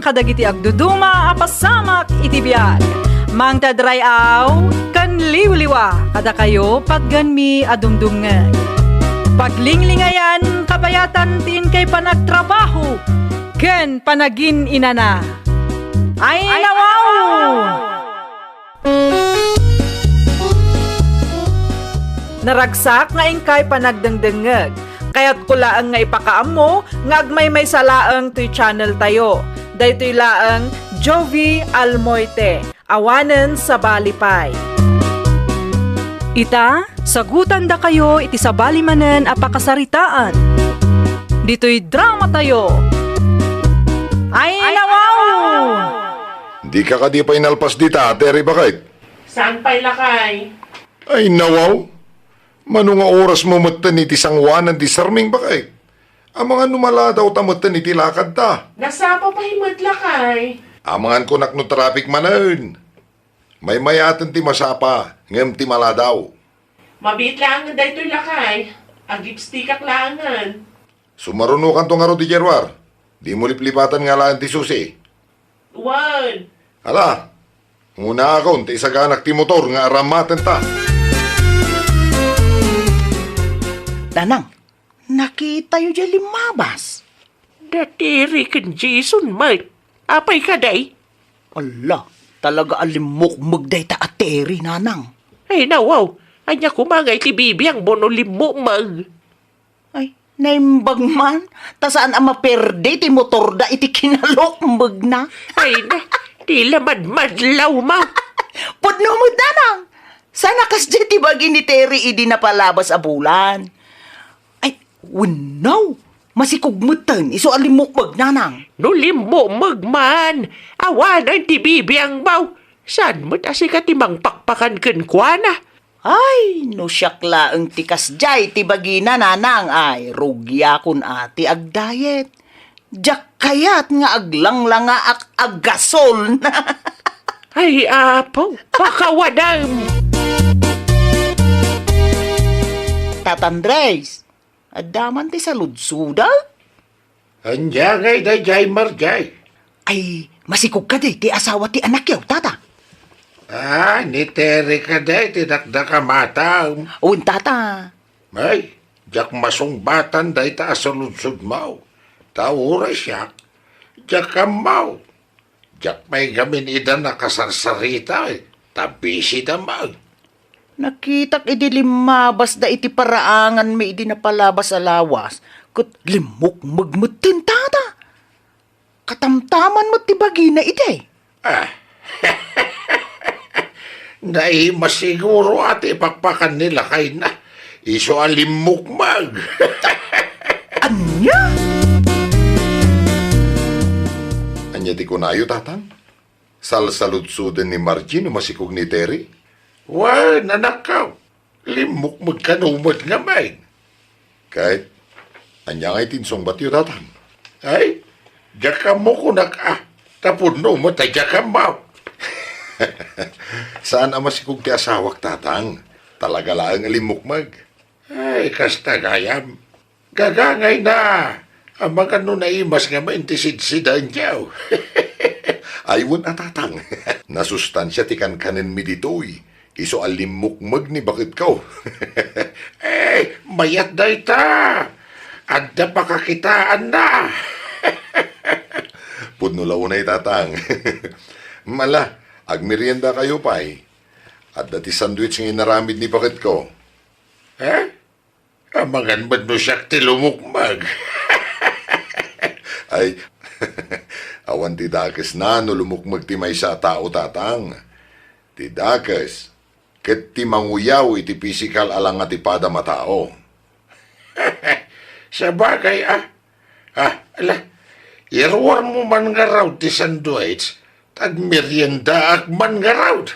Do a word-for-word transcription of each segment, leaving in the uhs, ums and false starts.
kadagiti agduduma a pasamak iti biag. Mangted ray-aw ken liwliwa kadakayo patgenmi a dumdumngeg. Paglinglingayan kabayatan ti inkay panagtrabaho ken panagin-inana. Ay, nawaw! Naragsak nga inkay panagdengdengngeg. Kayatko laeng nga ipakaammo nga agmaymaysa laeng toy channel tayo. Daytoy laeng Jovi Almoite, awanen sabali pay. Ita, sagutandakayo iti sabali manen a pakasaritaan. Ditoy drama tayo. Ay, nawaw! Dika kadi pay nalpas dita, Terry, baket? Saan pay, lakay? Ay, nawaw! Mano nga oras mo metten iti sangoanan ti serming, baket? Amangan no maladaw ta metten iti lakadta. Nasapa pay met, lakay. Amangan kunak no traffic manen. Maymayaten ti masapa, ngem ti maladaw. Mabiit laengen daytoy, lakay. Aglipstikak laengen. Sumarunokanto ngarud idiay ruar. Dimo liplipatan nga alaen ti susi. Wen. Ala, unakon ta isaganak ti motor nga aramatenta. Nanang, nakitayo diay limmabas. Da Terry ken Jason met. Apay kadi? Ala, talaga a limmukmeg dayta a Terry, nanang. Ay, nawaw. Ania koma nga iti bibiangmo no limmukmeg? Ay, naimbag man. Ta saan a maperdi ti motorda iti kinalukmegna. Ay na, ti la madmadlawmo. Pudno met, nanang. Saan a kasdiay ti bagi ni Terry idi napalabas a bulan. Ay, wenno, masikog metten isu a limmukmeg, nanang. No limmukmeg man, awanen ti bibiangmo. Saan met a sika ti mangpakpakan kenkuana? Ay, no siak laeng ti kasdiay ti bagina, nanang, ay, rugiakon a ti agdayet. Diak kayat nga aglanglangaak a gasol. Ay, Apo, pakawadam! Tata Andres, adda man ti saludsodek? Ania ngay daydiay, Marjay? Ay, masikog kadi ti asawa ti anakyo, tata? Ah, ni Terry kadi ti dakdakamatam? Wen, tata. Ay, diak masungbatan dayta a saludsodmo. Ta uray siak, diak ammo. Diak pay gamin ida nakasarsarita, ta busy da man. Nakitak idi limmabasda iti paraanganmi idi napalabas a lawas, ket limmukmeg metten, tata. Katamtaman met ti bagina idi. Ah. Naimas siguro a ti pakpakan ni lakayna. Isu a limmukmeg. Ania? Ania ti kunayo, Tatang? Salsaludsoden ni Margie no masikog ni Terry? Wen, anakko. Limmukmeg kano met ngamin. Ket, ania ngay ti insungbatyo, Tatang? Ay, diak ammo kunak a, tapno met a diak ammo. Saan a masikog ti asawak, Tatang. Talaga laeng a limmukmeg. Ay, kasta gayam. Gagangayna, amangan no naimas ngamin ti sidsidaenyo. Ay, wen a, Tatang. Nasustansia ti kankanenmi ditoy. Isu a limmukmeg ni baketko. Eh, mayat dayta. Adda pakakitaanna. Pudno la unay, Tatang. Ala, agmeriendakayo pay. Adda ti sandwich nga inaramid ni baketko. Eh? Amangan met no siak ti lumukmeg. Ay, awan ti dakesna no lumukmeg ti maysa a tao, Tatang. Ti dakes, ket ti manguyaw iti pisikal a langa ti padam a tao. Sabagay, a. A, ala, iruarmo man ngarud ti sandwich, ta agmeriendaak man ngarud.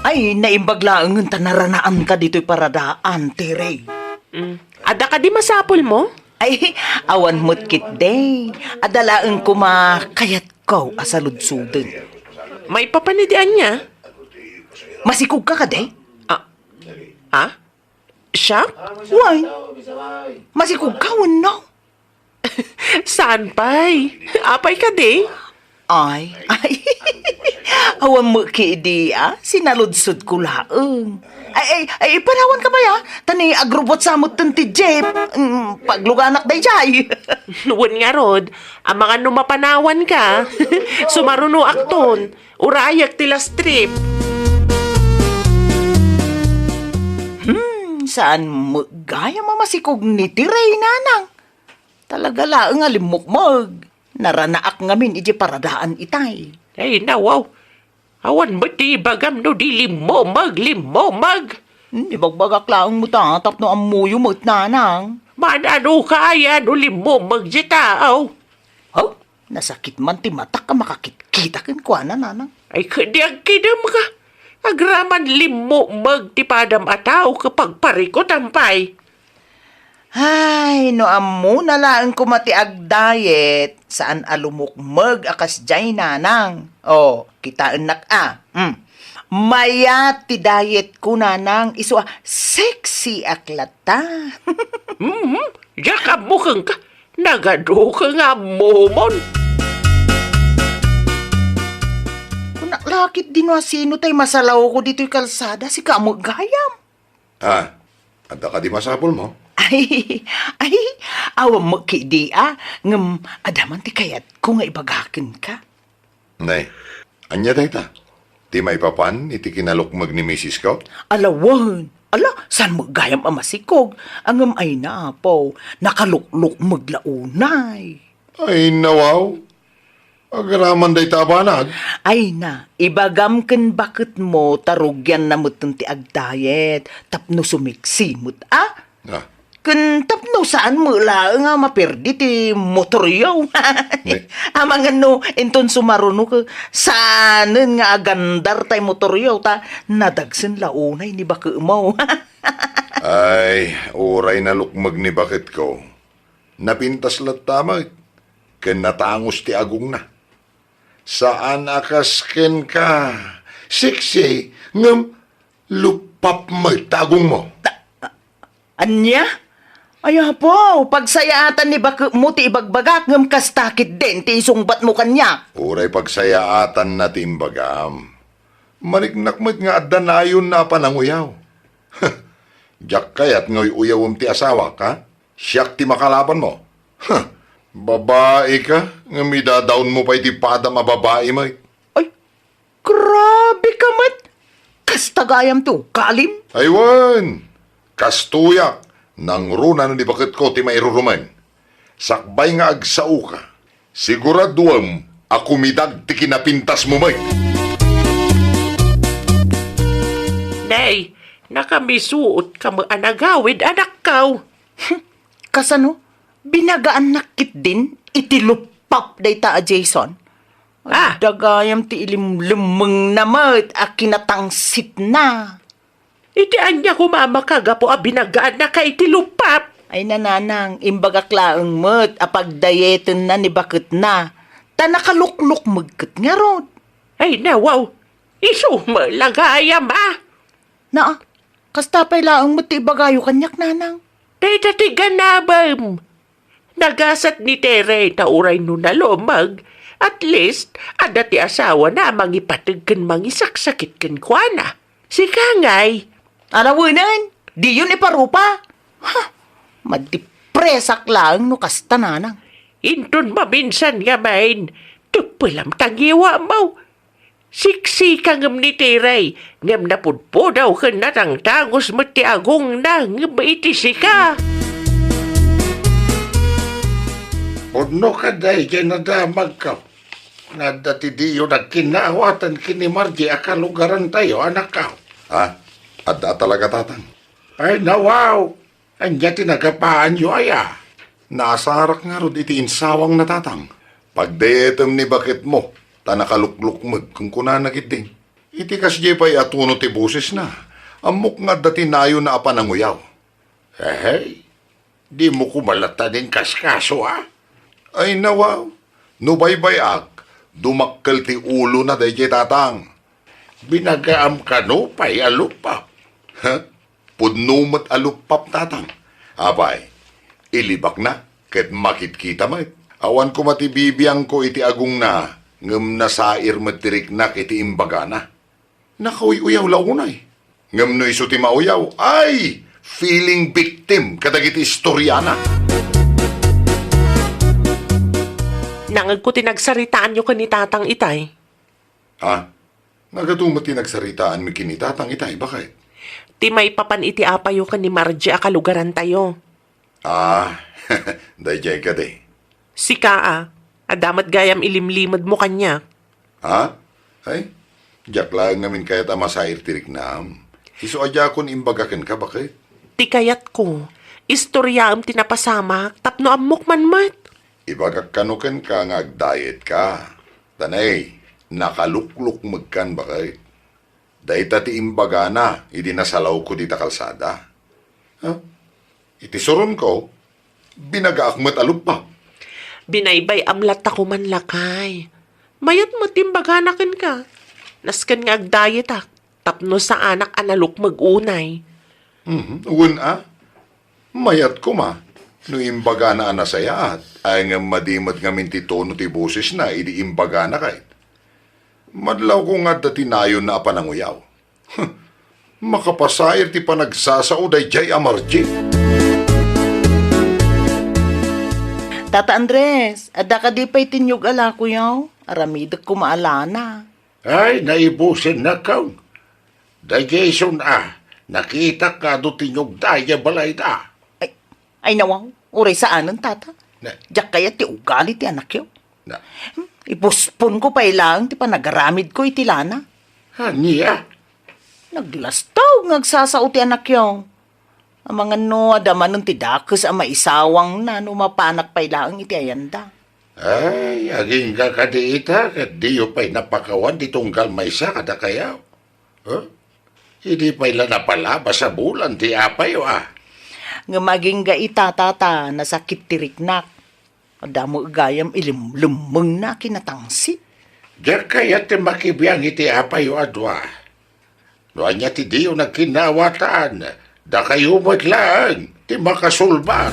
Ay, naimbag laengen ta naranaanka ditoy paradaan, Terry. Mm. Adda kadi masapulmo? Ay, awan met ketdi. Adda laeng koma kayatko a saludsoden. Maipapan idi ania? Masikogka kadi? Ah. Ah? Siak? Wen. Masikogka wenno? Saan pay? Apay kadi? Ay, ay. Awan met kadi, a? Sinaludsodko laeng. Ay, ay, ay, panawanka pay, a? Ta ni agrubot sa metten ti jeep. Mm, pagluganak daydiay. Wen ngarud, amangan no mapanawanka. Sumarunoakton. Urayak ti last trip. Hmm, saan met gayam a masikog ni Tiray, nanang? Talaga laeng a limmukmeg. Naranaak ngamin iti paradaan itay. Ay, nawaw. Awan met ti ibagam no di limmumeg, limmumeg. Hmm, ibagbagak laeng met a tapno ammoyo met, nanang. Manano ka aya no limmumeg ti tao? Aw, nasakit man ti matak a makakitkita kenkuana, nanang. Ay, kadi agkidem ka. Agraman limmumeg ti padam a tao ket pagparikutan pay. Ay, no ammona laeng koma ti agdiet, saan a lumukmeg a kasdiay, nanang. O, kitaennak a. Mm. Mayat ti dietko, nanang, isu a sexy ak latta. Mhm. Diak ammo kenka. Nagaduka nga ammomon. Kunak lakit di no asino tay masalawko ditoy kalsada, sika met gayam. Ah, adda kadi masapulmo? Ay, ay, awan met kadi a, ngem adda man ti kayatko nga ibaga kenka. Nay, ania dayta? Ti maipapan iti kinalukmeg ni misisko? Ala wen. Ala, saan met gayam a masikog? Ngem ay na, apo, nakaluklukmeg la unay. Ay, nawaw. Agraman dayta a banag? Ay na, ibagam ken baketmo ta rugianna metten ti agdiet tapno sumiksi met a? Ah. Ken tapno saan met laeng a maperdi ti motoryo. Ne- Amangan no inton sumaruno ket saanen nga agandar tay motoryo ta nadagsen la unay ni baketmo. Ay, uray nalukmeg ni baketko. Napintas latta met, ken natangos ti agongna. Saan a kas kenka, sexy, ngem luppap met ti agongmo. Ta-, a-, ania? Ay, apo, pagsayaatan ni baketmo ti ibagbagak, ngem kasta ketdin ti isungbatmo kaniak. Uray pagsayaatanna ti imbagam. Mariknak met nga adda nayonna a pananguyaw. Diak kayat nga uy-uyawem ti asawak, ha? Siak ti makalabanmo. Huh! Babaika, ngem idadaonmo pay ti padam a babai met. Ay, grabe ka met! Kasta gayam ti ugalim? Ay wen! Kastoyak, nangruna ni baketko ti mairurumen. Sakbay nga agsaoka, siguraduem a kumidag ti kinapintasmo met. Nay, nakamisuot ka met a nagawid, anakkaw. Kasano? Binagaannak ketdin iti luppap dayta a Jason? Ah! Adda gayam ti ilimlemmengna met a kinatangsitna. Iti ania koma a makagapu a binagaannaka iti luppap? Ay, nanang, imbagak laeng met a pagdayetenna ni baketna, ta nakaluklukmeg ket ngarud. Ay, nawaw, isu met la gayam a. Naa, kasta pay laeng met ti ibagayo kaniak, nanang. Dayta ti ganabem. Nagasat ni Tere ta uray no nalumeg, at least, adda ti asawana a mangipateg ken mangisaksakit kenkuana. Sika ngay? Ala wenen, diyon iparupa. Ha, madipresak laeng no kasta, nanang. Inton maminsan ngamin, teppelam ta ngiwamo. Siksika ngem ni Tere, ngem napudpudaw ken natangtangos met ti agongna ngem iti sika. Pudno ka daydiay nadamagko. Adda ti diyo nagkinnaawatan ken ni Margie a kalugarantayo, anakko. Ha? Adda talaga, Tatang? Ay, nawaw! Ania ti nagapaanyo aya? Naasarak ngarud iti insawangna, Tatang. Pagdayetem ni baketmo, ta nakaluklukmeg, kunkunana ketdin. Iti kasdiay pay a tono ti bosesna, ammok nga adda ti nayonna a pananguyaw. Ehey, dimo koma latta inkaskaso, a? Ay, nawaw. No baybay-ak, dumakkel ti ulona daydiay, Tatang. Binagaam kano pay a luppap? Ha? Pudno met a luppap, Tatang. Apay, ilibakna ket makitkita met. Awan koma ti bibiangko iti agongna, ngem nasair met ti riknak iti imbagana. Nakauy-uyaw la unay. Ngem no isu ti mauyaw, ay, feeling victim kadagiti istoriana. Nangegko ti nagsaritaanyo ken ni Tatang itay. Ha? Nagadu met ti nagsaritaanmi ken ni Tatang itay, baket? Ti maipapan iti apayo ken ni Margie a kalugarantayo. Ah, daydiay kadi. Sika a, adda met gayam ilimlimedmo kaniak. Ha? Ay, diak laeng ngamin kayat a masair ti riknam. Isu a diakon imbaga kenka, baket? Ti kayatko, istoriaem ti napasamak tapno ammok man met. Ibagak kano kenka nga agdayetka. Tanay, nakaluklukmegkan, baket. Dayta ti imbagana idi nasalawko dita kalsada. Ha? Iti suronko, binagaak met a luppa. Binaybay-am latta koman, lakay. Mayat met ti imbagana kenka. Nasken nga agdayetak, tapno saanak a nalukmeg unay. Mhm, wen a? Mayat koma no imbagana a nasayaat, ay ngem madi met ngamin ti tono ti bosesna idi imbagana kay. Madlawko nga adda ti nayonna a pananguyaw. Makapasair ti panagsasao daydiay a Margie. Tata Andres, adda kadi pay ti inyog a lakoyo? Aramidek koma a lana. Ay, naibusennak. Daydiay isun a, nakitak nga adu ti inyogda idiay balayda. Ay, ay, nawaw, uray saanen, tata. Na- Diak kayat ti ugali ti anakyo. Na- Hmm, ipusponko pay laeng ti panagaramidko iti lana. Ania? Naglastog nga agsasao ti anakyo. Amangan no adda manen ti dakes a maisawangna no mapanak pay laeng iti ayanda. Ay, agingga kadi ita, ket diyo pay napakawan ti tunggal maysa kadakayo. Huh? Idi pay la napalabas a bulan ti apayo, a. Ngem agingga ita, tata, nasakit ti riknak. Adda met gayam ilimlemmengna a kinatangsit. Diak kayat ti makibiang iti apayo a dua. No ania ti diyo nagkinnaawatan, dakayo met laeng ti makasulbad.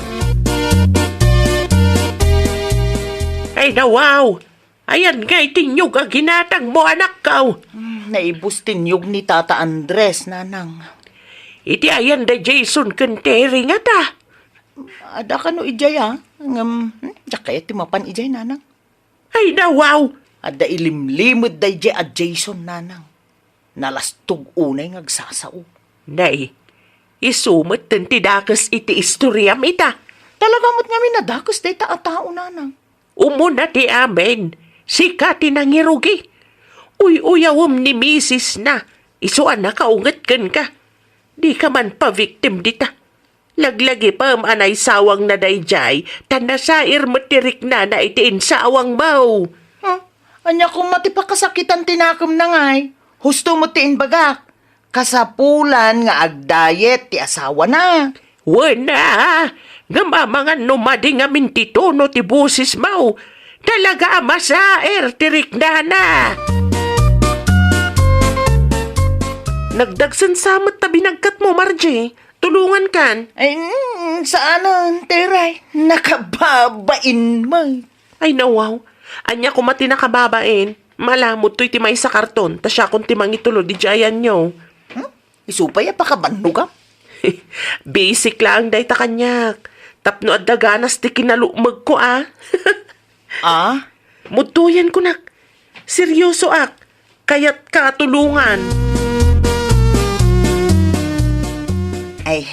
Ay, nawaw! Ayan nga iti inyog a ginatangmo, anakko. Hmm, naibus ti inyog ni Tata Andres, nanang. Iti ayan da Jason ken Terry ngata. Adda kano idiay, a? Ngem, hmm, diak kayat ti mapan idiay, nanang. Ay, nawaw! Adda ilimlimed daydiay a Jason, nanang. Nalastog unay nga agsasao. Nay, isu metten ti dakes iti istoriam ita. Talaga met ngamin a dakes dayta a tao, nanang. Umuna ti amin, sika ti nangirugi. Uy-uyawem ni misisna, isu a nakaunget kenka. Dika man pa-victim dita. Laglagipem a naisawangna daydiay, ta nasair met ti riknana iti insawangmo. Huh? Ania koma ti pakasakitan ti nakemna ngay? Husto met ti imbagak. Kasapulan nga agdayet ti asawana. Wen a, ngem amangan no madi ngamin ti tono ti bosesmo, talaga a masair ti riknana. Nagdagsen sa met ta binagkatmo, Margie. Tulongankan. Ay, mm, saanen, Teray. Nakababain met. Ay, nawaw. Ania koma ti nakababain? Malamud toy ti maysa karton, ta siakon ti mangitulod idiay ayanyo. Hmm? Isu pay a pakabannogam? Basic laeng dayta kaniak. Tapno adda ganas ti kinalukmegko, a. Ah? Mudtoyen kunak. Seryosoak. Kayatka a tulongan. Ay,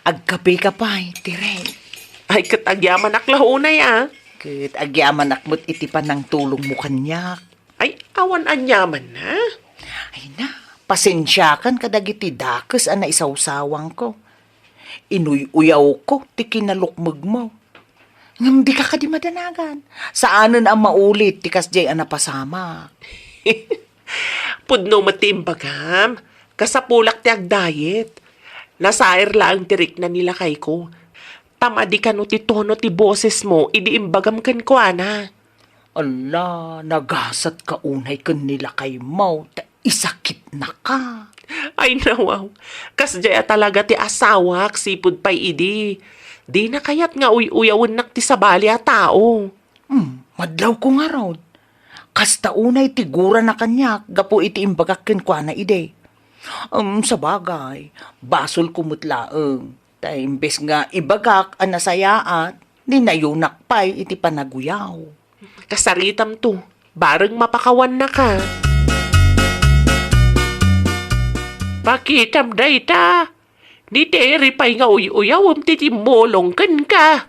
agkape ka pay, Tere. Ay, ket agyamanak la unay, a. Ket agyamanak met iti panangtulongmo kaniak. Ay, awan aniaman na. Ay na, pasensiakan kadagiti dakes a naisawsawangko. Inuy-uyawko ti kinalukmegmo. Ngem dika kadi madanagan. Saanen a maulit ti kasdiay a napasamak. Pudno met ti imbagam. Kasapulak ti agdayet. Nasair laeng ti rikna ni lakayko. Ta madi kano ti tono ti bosesmo idi imbagam kenkuana. Ala, nagasatka unay ken ni lakaymo ta isakitnaka. Ay, nawaw. Kasdiay a talaga ti asawak, sipud pay idi. Dina kayat nga uy-uyawennak ti sabali a tao. Hmm, madlawko ngarud. Kasta unay ti gurana kaniak gapu iti imbagak kenkuana idi. Um, sabagay, basolko met laeng. Ta imbes nga ibagak a nasayaat, dinayunak pay iti panaguyaw. Kasaritamto, bareng mapakawannaka. Pakitam dayta, ni Terry pay nga uy-uyawem ti timmulong kenka.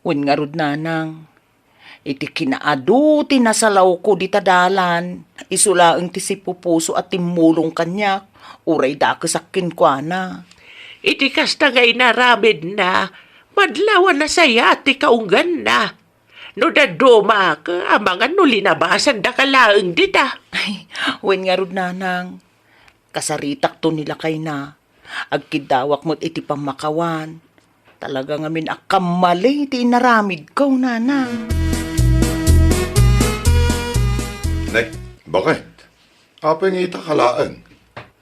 Wen ngarud, nanang, iti kinaadu ti nasalawko dita dalan, isu laeng ti sipupuso a timmulong kaniak, uray dakesak kenkuana. Iti kasta nga inaramidna, madlaw a nasayaat ti kaungganna. No dadduma, amangan no linabasandaka laeng dita. Ay, wen ngarud, nanang. Kasaritakto ni lakayna. Agkiddawak met iti pammakawan. Talaga ngamin a kammali ti inaramidko, nanang. Nay, bakit? Apay nga ita ka laeng?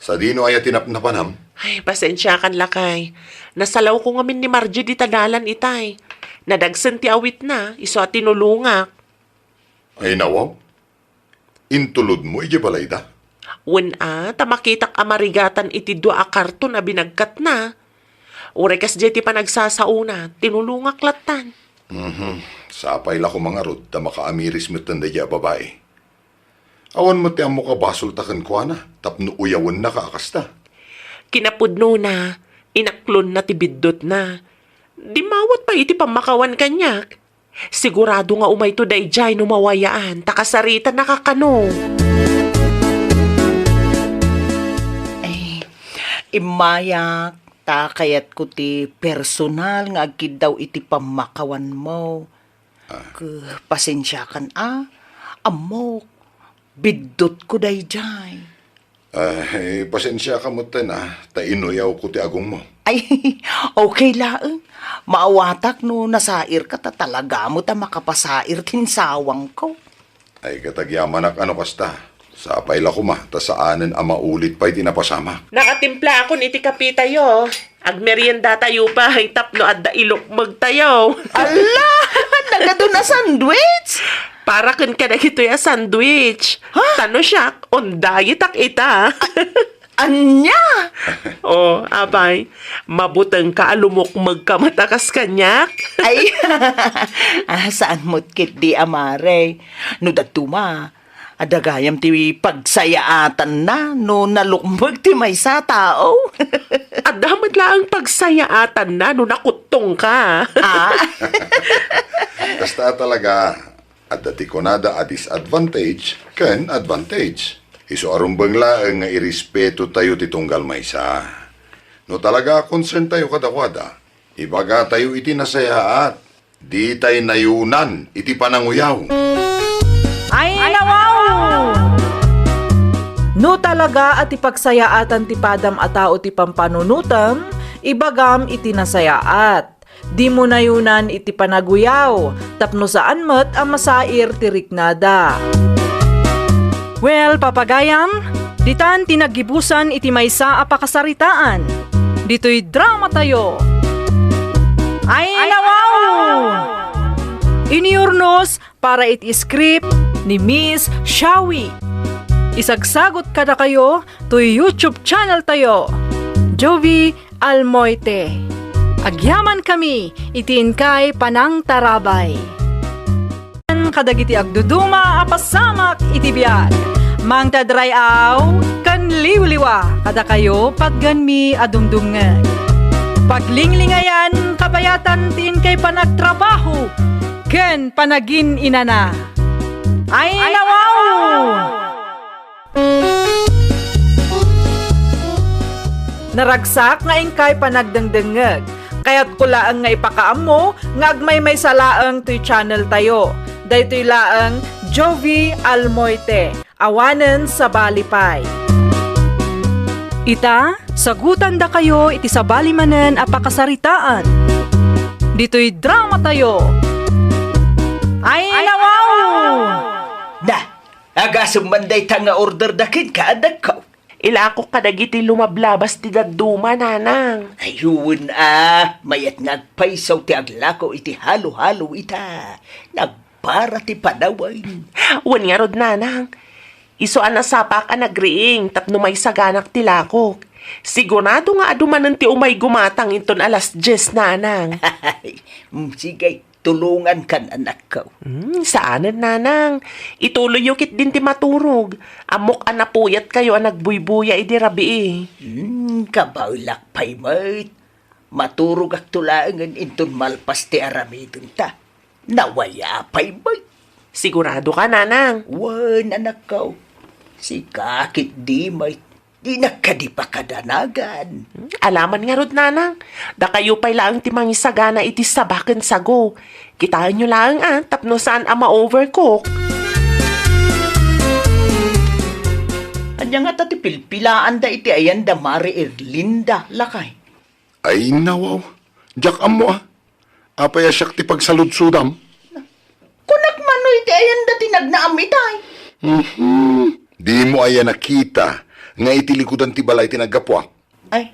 Sadino aya ti napnapanam? Ay, pasensiakan, lakay. Nasalawko ngamin ni Margie dita dalan itay. Nadagsen ti awitna, isu a tinulongak. Ay, nawaw? Intulodmo idiay balayda? Wen a, ta makitak a marigatan iti dua a karton a binagkatna. Uray kasdiay ti panagsasaona, tinulongak lattan. Mhm. Sapay la koma ngarud ta makaamiris metten daydiay a babai. Awan met ti ammok a basolta kenkuana tapno uyawennaka a kasta. Kinapudnona, inaklonna ti biddutna. Dimmawat pay iti pammakawan kaniak. Sigurado nga umayto daydiay no mawayaan ta kasaritanaka kano. Ay, immayak, ta kayatko ti personal nga agkiddaw iti pammakawanmo. Ah. Ke, pasensiakan a, ammok, biddutko daydiay. Ay, pasensiaka metten a, ta inuyawko ti agongmo. Ay, okay laeng. Maawatak no nasairka ta talaga met a makapasair ti insawangko. Ay, katagyamanak a no kasta. Sapay la koma, ta saanen a maulit pay ti napasamak. Nakatimplaakon iti kapetayo. Agmeriendatayo pay tapno adda ilukmegtayo. Ala! Nagadun a sandwich? Para ken kadagitoy a sandwich. Ha? Ta no siak, on diet-ak ita. Ania? Oh, apay, mabutengka a lumukmegka met a kas kaniak. Ay, ah, saan met ketdi, Amare? No dadduma, adda gayam ti pagsayaatanna no nalukmeg ti maysa a tao. Adda met laeng pagsayaatanna no nakuttongka. Ah. Kasta talaga, adda ti kunada a disadvantage ken advantage. Isu a rumbeng laeng nga irespetotayo ti tunggal maysa. No talaga a concerntayo kadakuada, ibagatayo iti nasayaat. Ditay nayunan iti pananguyaw. Ay, nawaw! No talaga a ti pagsayaatan ti padam a tao ti pampanunotem, ibagam iti nasayaat. Dimo nayunan iti panaguyaw, tapno saan met a masair ti riknada. Well, papagayam, ditan ti naggibusan iti maysa a pakasaritaan. Ditoy dramatayo. Ay, nawaw! Iniyurnos para iti script ni Miss Shawi. Isagsagot kadakayo toy YouTube channel tayo, Jovi Almoite. Agyaman kami iti inkay panangtarabay. Kadagiti agduduma a pasamak iti biag, mangted ray-aw ken liwliwa kadakayo patgenmi a dumdumngeg. Paglinglingayan kabayatan ti inkay panagtrabaho ken panagin-inana. Ay, nawaw! Naragsak nga inkay panagdengdengngeg. Kayatko laeng nga ipakaammo nga agmaymaysa laeng toy channel tayo. Daytoy laeng Jovi Almoite, awanen sabali pay. Ita, sagutandakayo iti sabali manen a pakasaritaan. Ditoy drama tayo. Ay, nawaw! Na, agasem man dayta nga order da kenka, anakko. Ilakok kadagiti lumablabas ti dadduma, nanang. Ayun a, mayat nga agpayso ti aglako iti halo-halo ita. Nagbara ti panawen. Wen ngarud, nanang. Isu a nasapak a nagriing tapno maisaganak ti lakok. Sigurado nga adu manen ti umay gumatang inton alas dies, nanang. Mm, sige, tulongankan, anakko. Hmm, saanen, nanang. Ituloyyo ketdin ti maturog. Ammok a napuyatkayo a nagbuybuya idi rabii. Hmm, kabaelak pay met. Maturogakto laengen inton malpas ti aramidenta. Nawaya pay met. Sigurado ka, nanang? Wen, anakko. Sika ketdi met. Dinak kadi pakadanagan. Hmm, alaman ngarud, nanang. Dakayo pay laeng ti mangisagana iti saba ken sago. Kitaenyo laeng a, tapno saan a ma-overcook. Ania ngata ti pilpilaanda iti ayanda, Mari Erlinda, lakay? Ay, nawaw. Diak ammo a. Apay a siak ti pagsaludsodam? Kunak mano iti ayanda ti nagnaam itay? Mhm. Dimo aya nakita nga iti likudan ti balay ti naggapuak? Ay.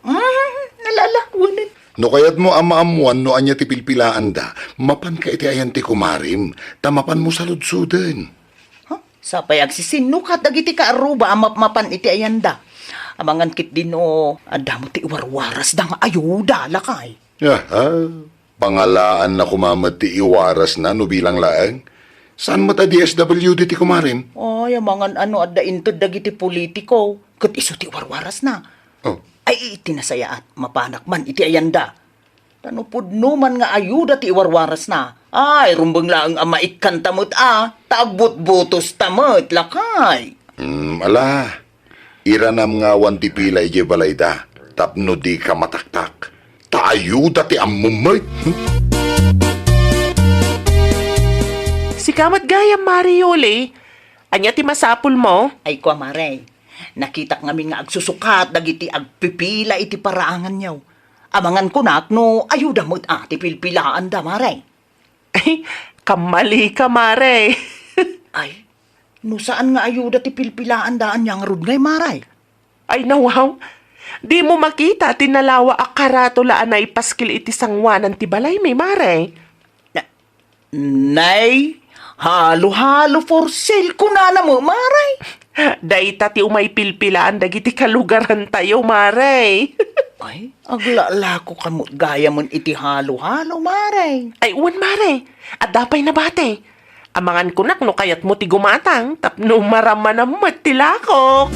Mm, nalalakwenen. No kayatmo a maammuan no ania ti pilpilaanda, mapanka iti ayan ti kumarim, ta mapanmo saludsoden. Huh? Sapay agsisinnukat dagiti kaarruba a mapmapan iti ayanda. Amangan ketdi no adda met ti iwarwarasda nga ayuda, lakay. Aha. Pangalaanna koma met ti iwarasna no bilang laeng. Saan met a D S W D ti kumarim? Ay, amangan a no adda inted dagiti politiko, ket isu ti warwarasna. Oh. Ay, iti nasayaat, mapanak man iti ayanda. Ta no pudno man nga ayuda ti iwarwarasna, ay, rumbeng laeng a maikkanta met a, ta agbutbutosta met, lakay. Hmm, ala. Iranam nga awan ti pila idiay balayda tapno dika mataktak. Ta ayuda ti ammom met. Sika met gayam, Mare Yoli. Ania ti masapulmo? Ay, kua, Mare. Nakitak ngamin nga agsusukat dagiti agpipila iti paraanganyo. Amangan kunak no ayuda met a ti pilpilaanda, Mare. Ay, kammalika, Mare. Ay, no saan nga ayuda ti pilpilaanda, ania ngarud ngay, Mare? Ay, nawaw. Dimo makita ti nalawa a karatula a naipaskil iti sangoanan ti balaymi, Mare? Na, nay, halo-halo for sale, kunana met, Mare. Dayta ti umay pilpilaan dagiti kalugarantayo, Mare. Ay, aglalako ka met gayamen iti halo-halo, Mare. Ay, wen, Mare. Adda pay nabati. Amangan kunak no kayatmo ti gumatang tapno maramanam met ti lakok.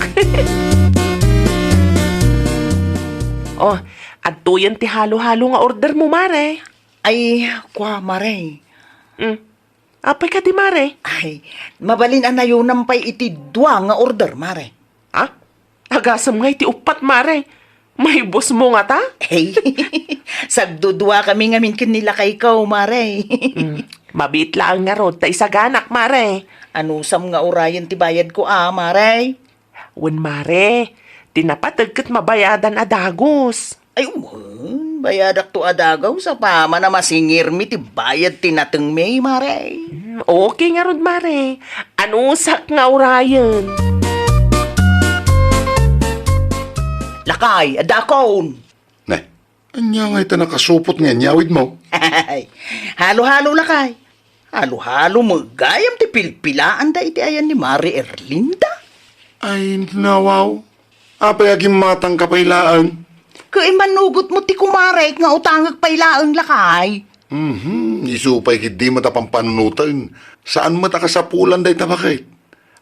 Oh, adtoyen ti halo-halo nga ordermo, Mare. Ay, kua, Mare. Mm. Apay kadi, Mare? Ay, mabalin a nayonam pay iti dua nga order, Mare. Ha? Agasem nga iti uppat, Mare. Maibusmo ngata? Hey, sagdudua kami ngamin ken ni lakayko, Mare. Mm, mabiit laeng ngarud ta isaganak, Mare. Anusam nga urayen ti bayadko a, Mare? Wen, Mare, ti napateg ket mabayadan a dagus. Ay, wen, bayadakto a dagus apaman a masingirmi ti bayad ti natengmi, Mare. Hmm, okay ngarud, Mare. Anusak nga urayen. Lakay, adakon. Ne, ania ngay ta nakasupot nga inyawidmo? Halo-halo, lakay. Halo-halo met gayam ti pilpilaanda iti ayan ni Mare Erlinda. Ay, nawaw. Apay a gimmatangka pay laeng? Ket immanugotmo ti kumarek nga utangek pay laeng, lakay. Mhm, isu pay ketdi met a pampanunoten. Saan met a kasapulan dayta, baket?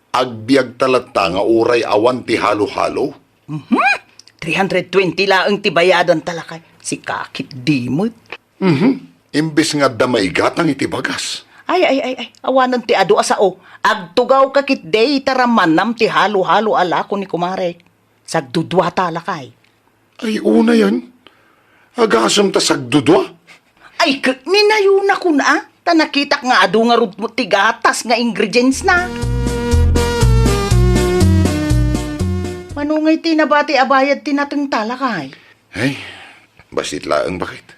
Agbiagta latta nga uray awan ti halo-halo. Mhm. Three hundred twenty laeng ti bayadanta, lakay. Sika ketdi met. Mhm. Imbes nga adda maigatang iti bagas. Ay, ay, ay, ay. Awanen ti adu a sao. Agtugawka ketdi ta ramanam ti halo-halo a lako ni kumarek. Sagduduata, lakay. Ay, unayen. Agasem ta sagdudua. Ay, ket ni nayona kuna, ta nakitak nga adu ngarud met ti gatas nga ingredients na. Mano ngay ti nabati a bayad ti natengta, lakay? Ay, bassit laeng, baket.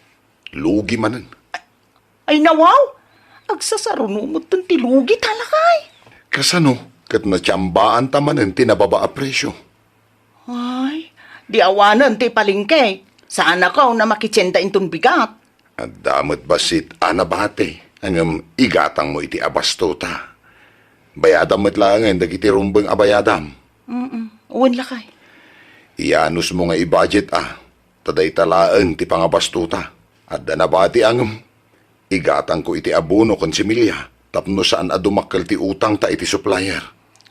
Lugi manen. Ay, nawaw! Agsasaruno metten ti lugita, lakay. Kasano ket natsiambaanta manen ti nababa a presio? Ay, di awanen ti palengke. Saanakon a makitienda inton bigat. Adda met bassit a nabati, ngem igatangmo iti abastota. Bayadam met laengen dagiti rumbeng a bayadam. Mm-mm. Wen, lakay. Iyanusmo nga i-budget a, ta dayta laeng ti pangabastota. Adda nabati a ngem igatangko iti abono ken similya tapno saan a dumakkel ti utangta iti supplier.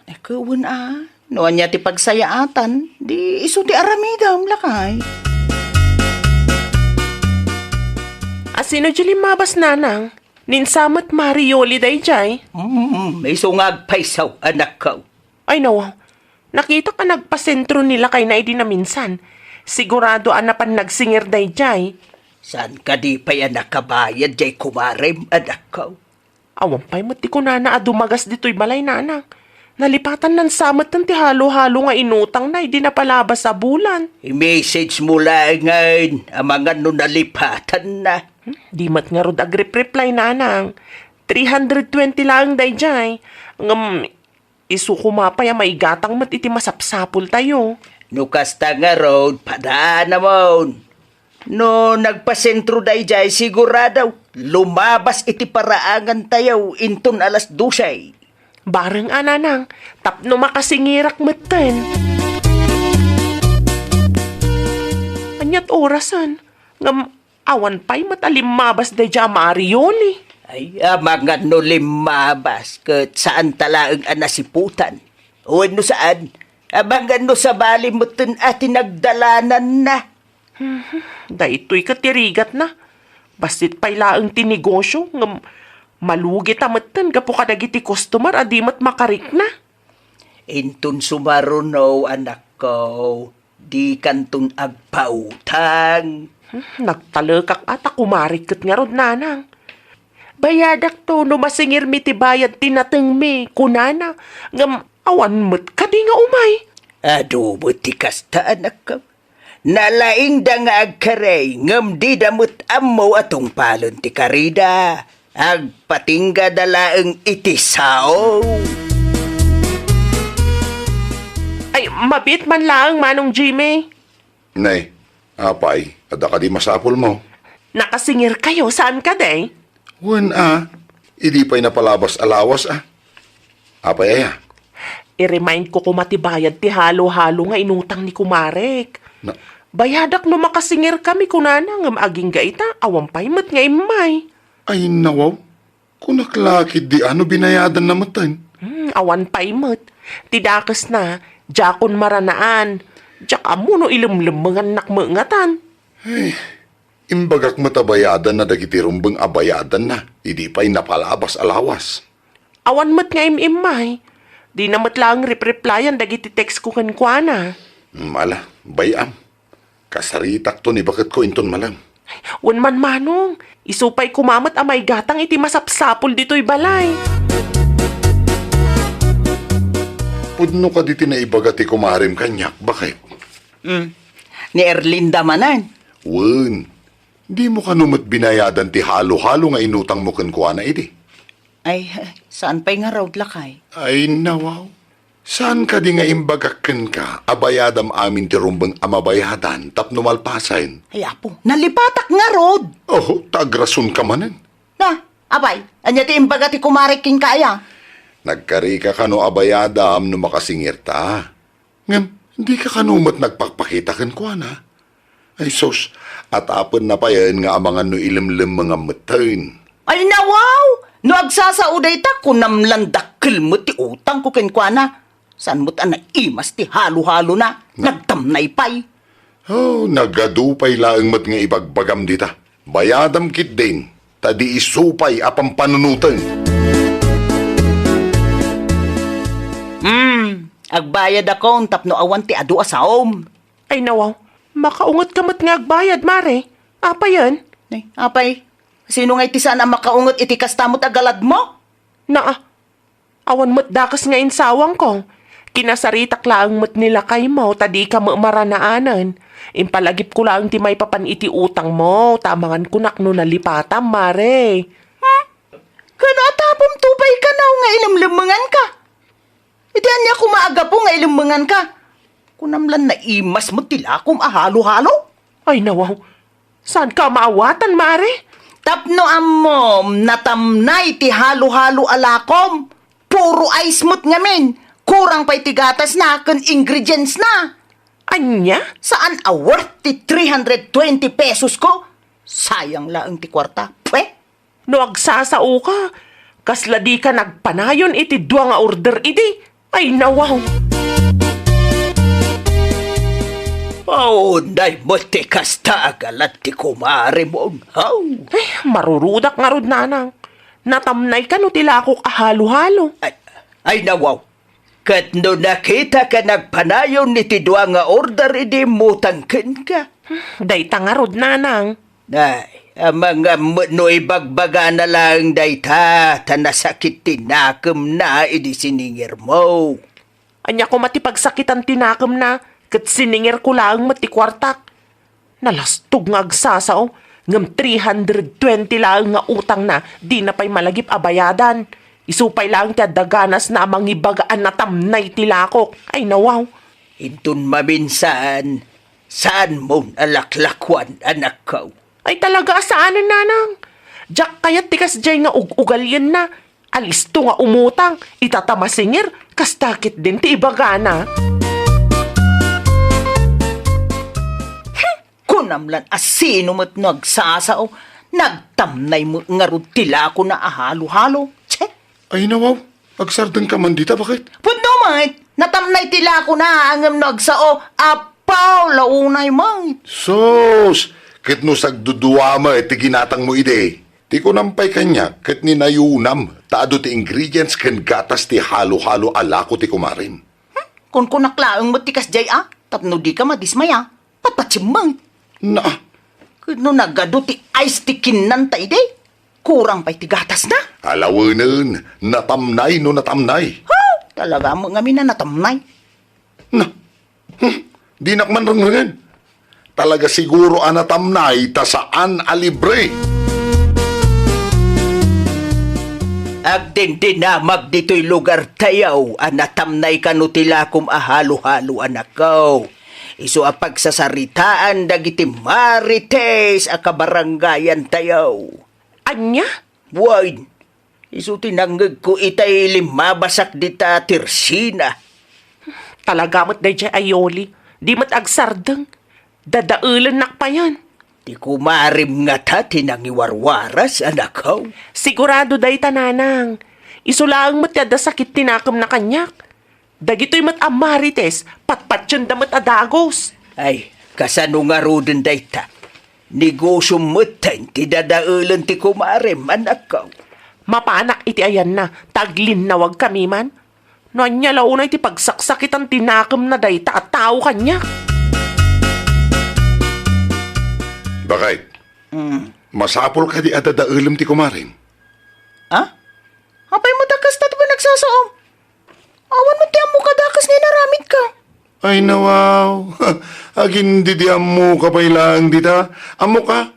Ket wen a, no ania ti pagsayaatan, di isu ti aramidem, lakay. A, sino diay limmabas, nanang? Ni Insa met Mari Yoli daydiay? Mm, isu nga agpayso, anakko. Ay, nawa. Nakitak a nagpasentro ni lakayna idi naminsan. Sigurado a napan nagsingir daydiay. Saan kadi pay a nakabayad diay kumarem, anakko? Awan pay met ti kunana a dumagas ditoy balay, nanang. Nalipatanna sa metten ti halo-halo nga inutangna idi napalabas a bulan. I-message mo laengen amangan no nalipatanna. Hmm, di met ngarud agrep-reply, nanang. Three hundred twenty laeng daydiay. Ngem isu koma pay a maigatang met iti masapsapultayo. No kasta ngarud, padaanamon. No nagpasentro daydiay, sigurado, lumabas iti paraangantayo inton alas dose. Bareng a, nanang, tapno makasingirak metten. Aniat orasen? Ngem awan pay met a limmabas daydiay a Mari Yoli. Ay, amangan no limmabas, ket saanta laeng a nasiputan. Wenno saan, amangan no sabali metten a ti nagdalananna. Mhm. Daytoy ket ti rigatna. Bassit pay laeng ti negosio, ngem malugita metten gapu kadagiti customer a di met makarikna. Inton sumaruno, anakko, dikanton agpautang. Hmm, nagtalekak a ta kumarik ket ngarud, nanang. Bayadakto no masingirmi ti bayad ti natengmi, kunana. Ngem awan met kadi nga umay. Adu met ti kasta, anakko. Nalaingda nga agkarey, ngem dida met ammo a tungpalen ti karida. Agpatinggada laeng iti sao. Ay, mabiit man laeng, Manong Jimmy. Nay, apay, adda kadi masapulmo? Nakasingirkayo, saan kadi? Wen a, idi pay napalabas a lawas a. Apay aya? I-remind ko koma ti bayad ti halo-halo nga inutang ni kumarek. Na- Bayadak no makasingirkami, kunana, ngem agingga ita, awan pay met nga immay. Ay, nawaw. Kunak la ketdi a no binayadanna metten. Hmm, awan pay met. Ti dakesna, diakon maranaan. Diak ammo no ilemlemmengannak met ngatan. Ay, imbagak met a bayadanna dagiti rumbeng a bayadanna, idi pay napalabas a lawas. Awan met nga im-immay. Dina met laeng rep-replyan dagiti text ko kenkuana. Hmm, ala, bay-am. Kasaritakton ibaketko inton malem. Wen man, Manong, isu pay koma met a maigatang iti masapsapul ditoy balay. Pudno kadi ti naibaga ti kumarem kaniak, baket? Hmm. Ni Erlinda manen? Wen, dimo kano met binayadan ti halo-halo nga inutangmo kenkuana idi? Ay, saan pay ngarud, lakay? Ay, nawaw. Saan kadi nga imbagak kenka a bayadam amin ti rumbeng a mabayadan tapno malpasen? Ay, apo, nalipatak ngarud! Oh, ta agrason ka manen. Na, apay, ania ti imbaga ti kumarek kenka aya? Nagkarika kano a bayadam no makasingirta. Ngem, dika kano met nagpakpakita kenkuana? Ay sus, atapenna payen nga amangan no ilemlemmengam metten. Ay nawaw! No agsasao dayta, kunam lan dakkel met ti utangko kenkuana. Saan met a naimas ti halo-halona? Na- Nagtamnay pay. Oh, nagadu pay laeng met nga ibagbagam dita. Bayadam ketdin, ta di isu pay a pampanunoten. Hmm, agbayadakon tapno awan ti adu a saom. Ay, nawaw. Makaungetka met nga agbayad, Mare. Apayen? Ay, apay, sino nga iti saan a makaunget iti kasta met a galadmo? Naa, awan met dakes nga insawangko. Kinasaritak laeng met ni lakaymo ta dika met maranaanen. Impalagipko laeng ti maipapan iti utangmo, ta amanganko no nalipatam, Mare. Hmm? Ken atapomto pay kano nga ilemlemmenganka? Iti ania koma a gapu nga ilemmenganka? Kunam lan naimas met ti lakom a halo-halo? Ay, nawaw. Saanka a maawatan, Mare? Tapno ammom, natamnay ti halo-halo a lakom. Puro ice met ngamin. Kurang pay ti gatasna ken ingredients na. Ania? Saan a worth ti three hundred twenty pesos ko? Sayang laeng ti kuarta. Pwe! No agsasaoka, kasla dika nagpanayon iti dua nga order idi. Ay, nawaw. Aw, nay met ti kasta a galat ti kumarem, haw. Ay, marurudak ngarud, nanang. Natamnay kano ti lakok a halo-halo? Ay, ay, nawaw. Ket no nakitaka nagpanayon iti dua nga order idi immutang kenka. Dayta ngarud, nanang. Ay, amangan met no ibagbagana laeng dayta, ta nasakit ti nakemna idi siningermo. Ania koma ti pagsakitan ti nakemna, ket siningerko laeng met ti kuartak. Nalastog nga agsasao, ngem three hundred twenty laeng nga utangna, dina pay malagip a bayadan. Isu pay laeng ti adda ganasna a mangibaga a natamnay ti lakok. Ay, nawaw. Inton maminsan, saanmon a laklakuan, anakko. Ay, talaga a saanen, nanang. Diak kayat ti kasdiay nga ug-ugalienna. Alisto nga umutang, ita ta masinger, kasta ketdin ti ibagana. Hmm, kunam lan a sino met no agsasao, nagtamnay met ngarud ti lakona a halo-halo. Che! Ay, nawaw, agsardengka man dita, baket? Pudno met, natamnay ti lakona, ngem no agsao, apaw, launay met. Sus! Ket no sagdudua met ti ginatangmo idi, ti kunam pay kaniak ket ni nayunam ta adu ti ingredients ken gatas ti halo-halo a lako ti kumarem. Hmm? Kunkunak laeng met ti kasdiay a, tapno dika madismaya. Patpatsem met. Na. Ket no nagadu ti ice ti kinnanta idi, kurang pay ti gatasna. Alawenen, natamnay no natamnay. Ha? Talaga met ngamin a natamnay. Na. Hmm, dinak man rengrengen. Talaga siguro a natamnay ta saan a libre. Agdindinamag ditoy lugartayo a natamnay kano ti lakom a halo-halo, anakko. Isu a pagsasaritaan dagiti marites a kabarangayantayo. Ania? Wen, isu ti nangngegko itay limmabasak dita tirsina. Talaga met daydiay a Yoli. Di met agsardeng. Dadaelennak payen. Ti kumarem ngata ti nangiwarwaras, anakko. Sigurado dayta, nanang. Isu laeng met ti adda sakit ti nakemna kaniak. Dagitoy met a marites, patpatienda met a dagus. Ay, kasano ngaruden dayta? Negosio metten ti dadaelen ti kumarem, anakko. Mapanak iti ayanna, ta aglinnawagkami man. No ania la unay ti pagsaksakitan ti nakemna dayta a tao kaniak? Bakay, Mm. Masapul kadi a dadaelem ti kumarem? Ha? Apay met a kasta ti panagsasaom? Awan met ti ammok a dakes nga inaramidka. Ay, nawaw. Agin-, di, di ammoka pay laeng dita. Ammoka?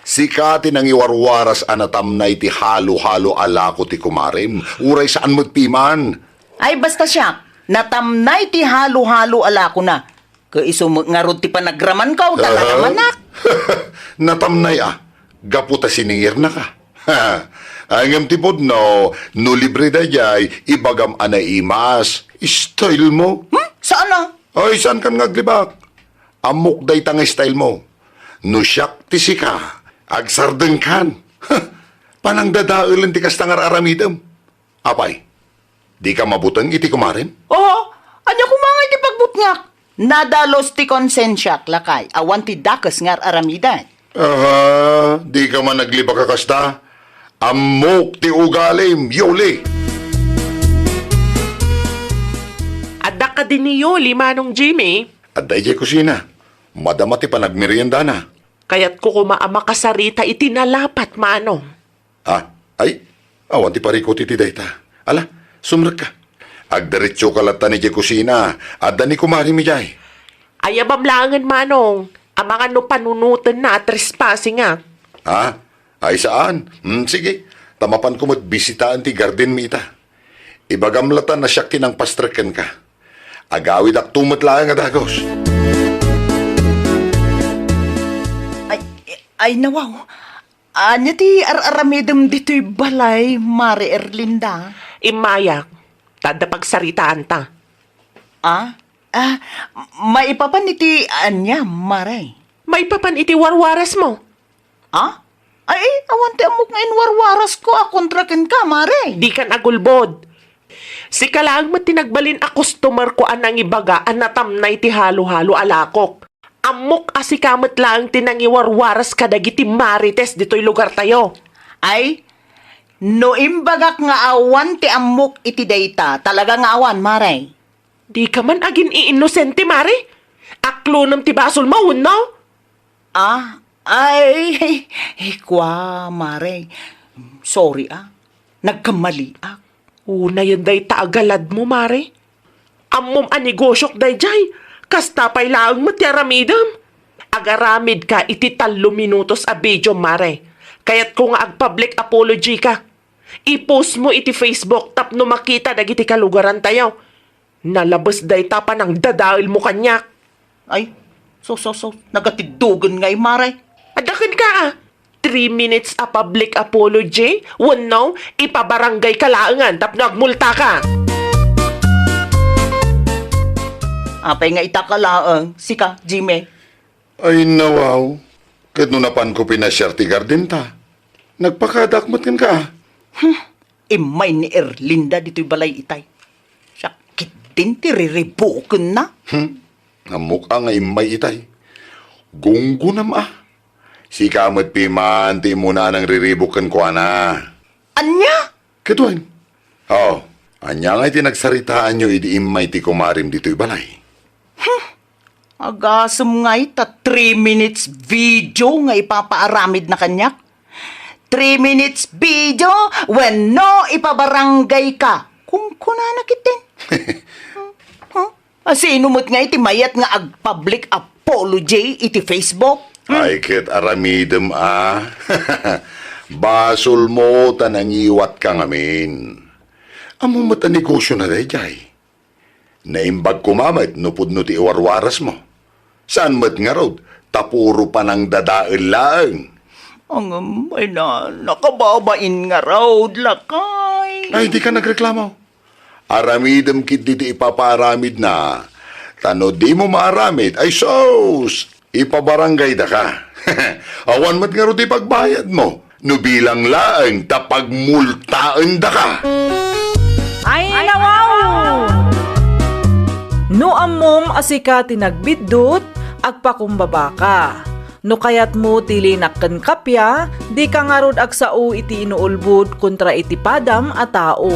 Sika ti nangiwarwaras a natamnay ti halo-halo a lako ti kumarem, uray saan met piman. Ay, basta siak, natamnay ti halo-halo a lakona. Ket isu met ngarud ti panagramanko, talaga. Aha. Manak. Natamnay a, gapu ta siningirnaka. Ay, ngem ti pudno, no libre daydiay, ibagam a naimas. Style mo. Hmm? Saan a? Ay, saankan nga aglibak? Ammok dayta nga style mo. No siak ti sika, agsardengkan. Panangdadaelen ti kasta nga ar-aramidem. Apay, dika mabuteng iti kumarem? Oo, ania koma ngay ti pagbutngak? Nadalus ti konsensiak, lakay, awan ti dakes nga ar-aramiden. Aha, dika man aglibak a kasta? Ammok ti ugalim, Yoli! Adda kadi ni Yoli, Manong Jimmy? Adda idiay kusina. Madama ti panagmeriendana. Kayatko koma a makasarita iti nalapat, Manong. Ah, ay, awan ti parikut iti dayta. Ala, sumrekka. Agdiretsoka latta idiay kusina. Adda ni kumarem idiay. Ayabam laengen, Manong. Amangan no panunotenna a trespassing a. Ha? Ay, saan? Hmm, sige. Ta mapanko met bisitaen ti gardenmi ita. Ibagam latta a siak ti nangpastrek kenka. Agawidakto met laeng a dagus. Ay, ay, nawaw. Ania ti ar-aramidem ditoy balay, Mare Erlinda? Immayak, ta adda pagsaritaanta. Ah? Ah, maipapan iti ania, Mare? Maipapan iti warwarasmo. Ah? Ay, awan ti ammok nga inwarwarasko a kontra kenka, Mare. Dikan agulbod. Sika laeng met ti nagbalin a customerko a nangibaga a natamnay ti halo-halo a lakok. Ammok a sika met laeng ti nangiwarwaras kadagiti marites ditoy lugartayo. Ay, no imbagak nga awan ti ammok iti dayta, talaga nga awan, Mare. Dika man agin-iinosente, Mare? Aklonem ti basolmo, wenno? Ah, ay, ay, kua, Mare. Sorry, ah. Nagkamaliak. Unayen dayta a galadmo, Mare. Ammom a negosiok daydiay. Kasta pay laeng met ti aramidem. Agaramidka iti tallo minutos a video, Mare. Kayatko nga ag-public apology ka. I-post mo iti Facebook tapno makita dagiti kalugarantayo. Nalabes dayta panangdadaelmo kaniak. Ay, so, so, so, nagatiddogen ngay, Mare. Adda kenka, ah. Three minutes a public apology? Wenno, ipabaranggayka laengen tapno agmultaka. Apay nga itaka laeng, sika, Jimmy? Ay, nawaw. Ket no napanko pinasiar ti gardenta, nagpakadak met kenka. Hmm, immay ni Erlinda ditoy balay itay. Siak ketdin ti riribukenna. Hmm, ammok a nga immay itay. Gunggonam a. Sika met piman ti immuna a nangriribuk kenkuana. Ania? Ket wen, oh, ania ngay ti nagsaritaanyo idi immay ti kumarem ditoy balay? Hmm, agasem ngay ta three minutes video nga ipapaaramidna kaniak. Three minutes video wenno ipabaranggayka. Kunkunana ketdin. Hmm? Huh? A, sino met ngay ti mayat nga ag-public apology iti Facebook? Hmm? Ay, ket aramidem a. Basolmo ta nangiwatka ngamin. Ammom met a negosiona daydiay. Naimbag koma met no pudno ti iwarwarasmo. Saan met ngarud, ta puro panangdadael laeng. Ngem, ay na, nakababain ngarud, lakay. Ay, dika nagreklamo. Aramidem ketdi ti ipapaaramidna. Ta no dimo maaramid, ay sus, ipabarangaydaka. Awan met ngarud ti pagbayadmo. No bilang laeng ta pagmultaendaka. Ay, nawaw! No ammom a sika ti nagbiddut, agpakumbabaka. No kayatmo ti linak ken kappia, dika ngarud agsao iti inuulbod kontra iti padam a tao.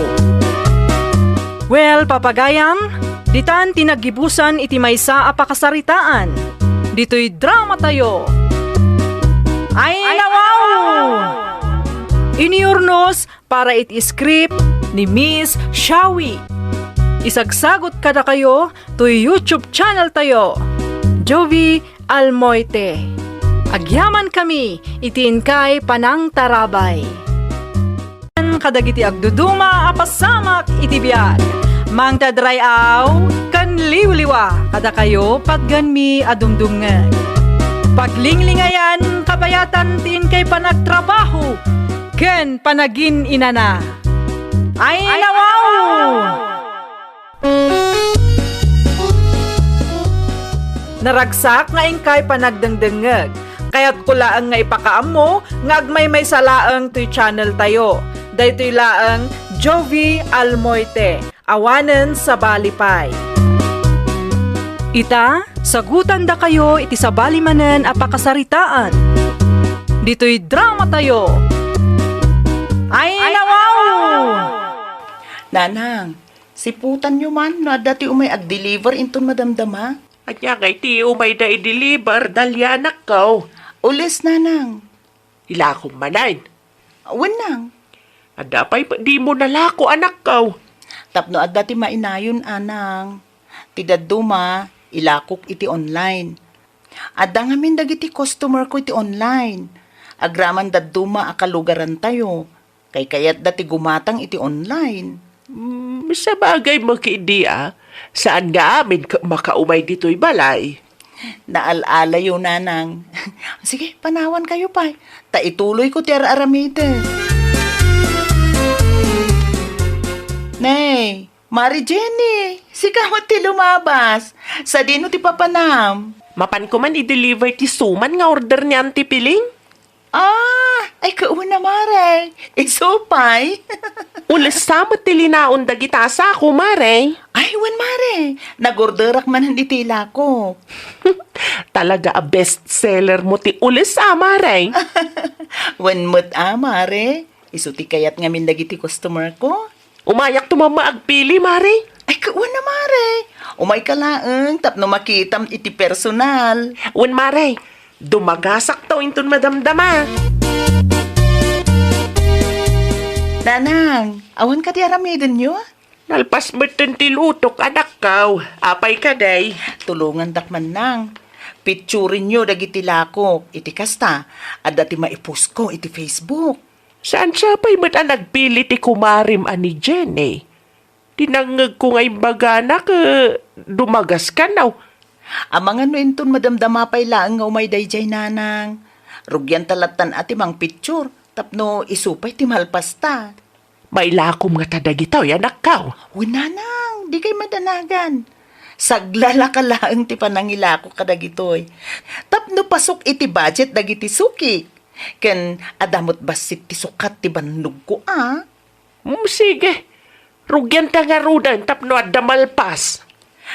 Well, papagayam, ditan ti naggibusan iti maysa a pakasaritaan. Ditoy dramatayo. Ay, nawaw! Inurnos para iti script ni Miss Shawi. Isagsagot kadakayo toy YouTube channel tayo, Jovi Almoite. Agyamankami iti inkay panangtarabay. Kadagiti agduduma a pasamak iti biag, mangted ray-aw ken liwliwa kadakayo patgenmi a dumdumngeg. Paglinglingayan, kabayatan ti inkay panagtrabaho ken panagin-inana. Ay, nawaw! Naragsak nga inkay panagdengdengngeg. Kayatko laeng nga ipakaammo nga agmaymaysa laeng toy channel tayo. Daytoy laeng Jovi Almoite, awanen sabali pay. Ita, sagutandakayo iti sabali manen a pakasaritaan. Ditoy dramatayo. Ay, nawaw! Nanang, siputanyo man no adda ti umay ag-deliver inton madamdama. Ania ngay ti umayda i-deliver, Dalia, anakko? Ules, nanang. Ilakom manen. Wen, nang. Adda pay dimo nalako, anakko? Tapno adda ti mainayon, anang. Ti dadduma, ilakok iti online. Adda ngamin dagiti customer ko iti online. Agraman dadduma a kalugarantayo. Kaykayatda ti gumatang iti online. Mm, sabagay met idi, a. Saan nga amin ket makaumay ditoy balay? Naal-alayo, Nanang. Sige, panawankayo pay. Ta ituloyko ti ar-aramiden. Nay, Mari Jenny, sika met ti lumabas. Sadino ti papanam? Mapanko man i-deliver ti suman nga order ni Auntie Piling. Ah, ay, kauna, Mare. Isu pay. Ules sa met ti linaon dagita a sako, Mare. Ay, wen, Mare. Nagorderak manen iti ilako. Talaga a best seller mo ti ules a, Mare. Wen met a, Mare. Isu ti kayat ngamin dagiti customer ko. Umayakto mamma agpili, Mare. Ay, kauna, Mare. Umayka laeng tapno makitam iti personal. Wen, Mare. Dumagasakto inton madamdama. Nanang, awan kadi aramidenyo? Nalpas metten ti lutok, anakkaw. Apay kadi? Tulongandak man, Nang. Picturenyo dagiti lakok. Iti kasta, adda ti maipost ko iti Facebook. Saan sa pay met a nagpili ti kumarem a ni Jenny? Dinangngegko nga imbagana ket dumagas kano. Amangan no inton madamdama pay laeng nga umay daydiay, Nanang. Rugianta lattan a ti mangpicture tapno isu pay ti malpasta. Mailakom ngata dagitoy, anakkaw? Wen, Nanang, dikay madanagan. Saglalaka laeng ti panangilako kadagitoy. Tapno pasok iti budget dagiti suki. Ken adda met bassit ti sukat ti bannogko a. Mm, sige. Rugianta ngaruden tapno adda malpas.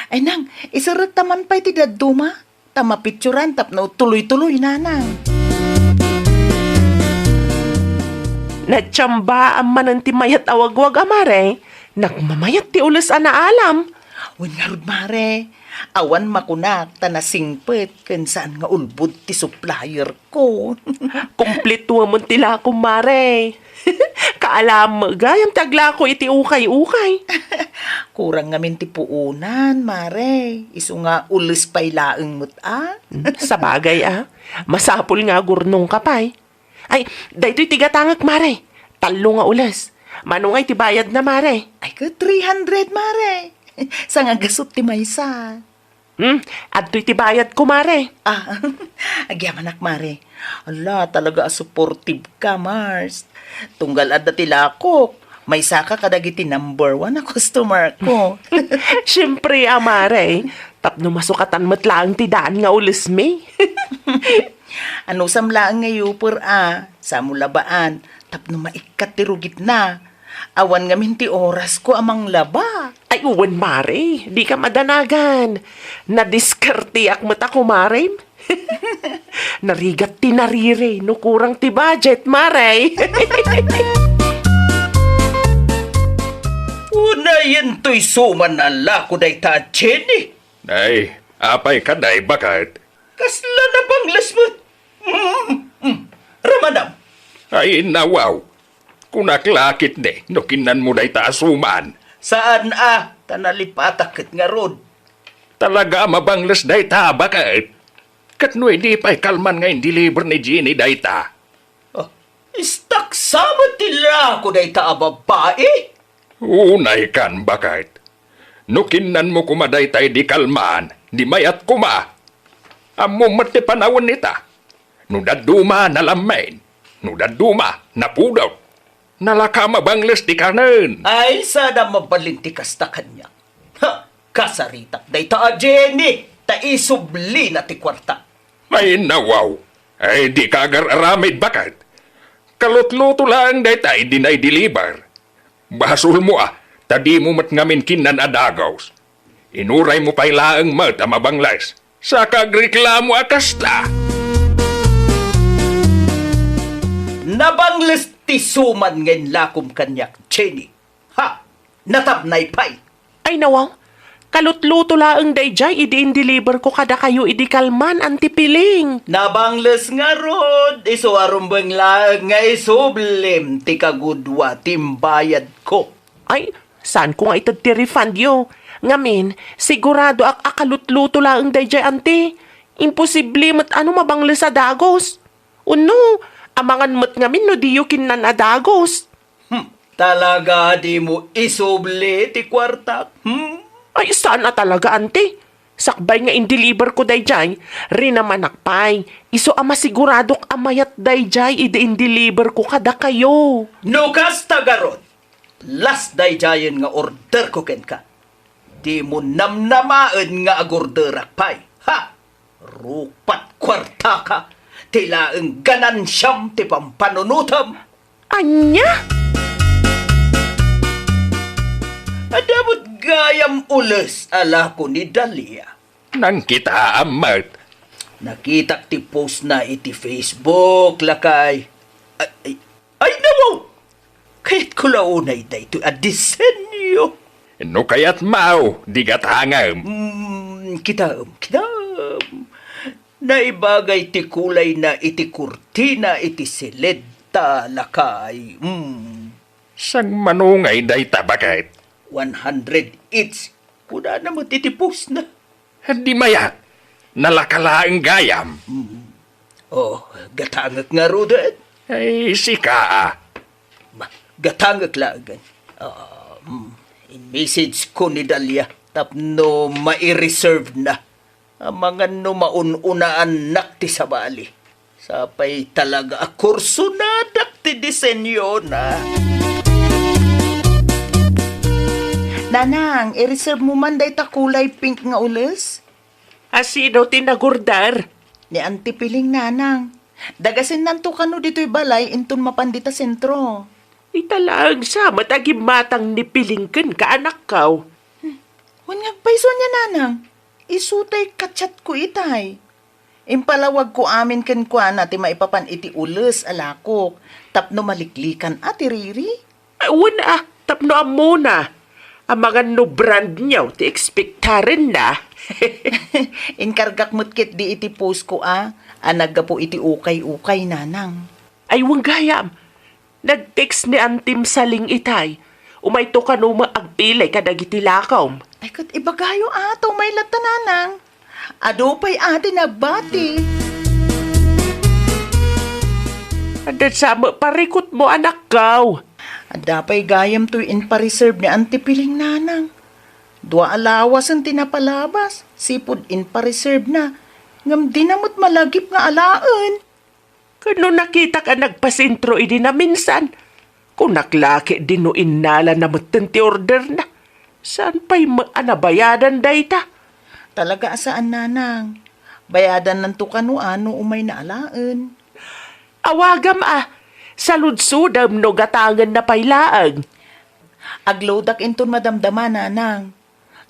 Ay, Nang, iserrekta man pay ti dadduma. Ta mapicturan tapno tuloy-tuloy, Nanang. Natiambaam manen ti mayat a wagwag a, Mare. Nagmamayat ti ules a naalam. Wen ngarud, Mare. Awan makunak ta nasingpet ken saan nga ulbod ti supplier ko. Kumpletoamon ti lakom, Mare. Kaalam gayam ti aglako iti ukay-ukay. Kurang ngamin ti puonan, Mare. Isu nga ules pay laeng met a. Hmm, sabagay a. Masapul nga agurnongka pay. Ay, daytoy ti gatangek, Mare. Tallo nga ules. Mano ngay ti bayadna, Mare? Ay, ket three hundred, Mare. Sangagasut ti maysa. Hmm, adtoy ti bayadko, Mare. Ah, agyamanak, Mare. Ala, talaga a supportive ka, Mars. Tunggal adda ti lakok, maysaka kadagiti number one a customer ko. Siempre a, Mare. Tapno masukatan met laeng ti daan nga ulesmi. Anusam laeng nga yuper a, samo labaan, tapno maikkat ti rugitna. Awan ngamin ti orasko a manglaba. Ay, wen, Mare, dika madanagan. Nadiskarteak met a, kumarem. Narigat ti nariri no kurang ti budget, Mare. Unayen toy suman a lako dayta a Jenny. Ay, apay kadi, baket? Kasla nabangles met. Mm, mm. Ramanam. Ay, nawaw. Kunak la ketdi no kinnanmo dayta a suman. Saan a, ta nalipatak ket ngarud. Talaga a mabangles dayta, baket? Ket no idi pay kalman nga in-deliver ni Jenny dayta? Ah, istaksa met ti lako dayta a babai? Unay kan, baket. No kinnanmo koma dayta idi kalman, di mayat koma. Ammom met ti panawen ita. No dadduma, nalammen. No dadduma, napudot. Nalaka mabangles ti kanen. Ay, saan a mabalin ti kasta kaniak. Ha, kasaritak dayta a Jenny, ta isublina ti kuarta. Ay, nawaw. Ay, dika agar-aramid, baket. Kalutluto laeng dayta idi na-deliver. Basolmo a, ta dimo met ngamin kinnan a dagus. Inuraymo pay laeng met a mabangles. Saka agreklamo a kasta. Nabangles ti suman nga inlakom kaniak, Jenny. Ha! Natabnay pay! Ay, nawaw. Kalutluto laeng daydiay idi in-deliver ko kadakayo idi kalman, Auntie Piling. Nabangles ngarud, isu a rumbeng laeng nga isublim ti kagudua ti imbayad ko. Ay, saan ko nga ited ti refund yo? Ngamin, sigurado ak a kalutluto laeng daydiay, Auntie. Imposible met a no mabangles a dagus. Wenno, amangan met ngamin no diyo kinnan a dagus. Hmm, talaga a dimo isubli ti kuartak? Hmm? Ay, saan a talaga, anti? Sakbay nga in-deliver ko dayjay, rinamanak pay. Isu a masiguradok a mayat dayjay idi in-deliver ko kadakayo. No kasta garud, last dayjayen nga order ko kenka. Dimo namnamaen nga agorderak pay. Ha? Rupat kuartaka, ti laeng ganansiam ti pampanunotem. Ania? Adda met gayam ules a lako ni Dalia. Nangkitaam met. Nakitak ti postna iti Facebook, lakay. Ay, ay, ay, nawaw! Kayatko la unay daytoy a disenyo. No kayatmo, di gatangem. Mm, kitaem, kitaem. Naibagay ti kulayna iti kurtina iti siled ta, lakay. Mm. Saan mano ngay dayta, baket? One hundred each. Kunana met iti postna. Di mayat. Nalaka laeng gayam. Mm. Oh, gatangek ngaruden. Ay, sika a. Ma, gatangek laengen. Ah, mm, in-message ko ni Dalia tapno mai-reserve na. Amangan no maun-unaannak ti sabali. Sapay talaga a kursonadak ti disenyona. Nanang, i-reserve mo man dayta kulay pink nga ules? A sino ti nagorder? Ni Auntie Piling, nanang. Dagasinnanto kano ditoy balay inton mapan dita sentro. Ita laeng sa met a gimmatang ni Piling kenka, anakko. Hmm. Wen nga agpayso ania, nanang? Isu tay ka-chat ko itay. Impalawag ko amin kenkuana ti maipapan iti ules a lakok tapno maliklikan a ti riri. Ay, wen a, tapno ammona. Amangan no brand new ti ekspektarenna. Inkargak met ketdi iti post ko a, a naggapu iti ukay-ukay, nanang. Ay, wen gayam. Nag-text ni Antim Saling itay. Umayto kano met agpilay kadagiti lakom. Ay, ket ibagayo a, ta umay latta, nanang. Adu pay a ti nagbati. Adda sa met parikutmo, anakko. Adda pay gayam toy inpa-reserve ni Auntie Piling, nanang. Dua a lawasen ti napalabas, sipud inpa-reserve na. Ngem dina met malagip nga alaen. Ket no nakitak a nagpasentro idi naminsan, kunak la ketdi no innalana metten ti orderna. Saan pay met a nabayadan dayta? Talaga a saan, nanang. Bayadannanto kano a no umayna alaen. Awagam a, saludsodem no gatangenna pay laeng. Agloadak inton madamdama, nanang.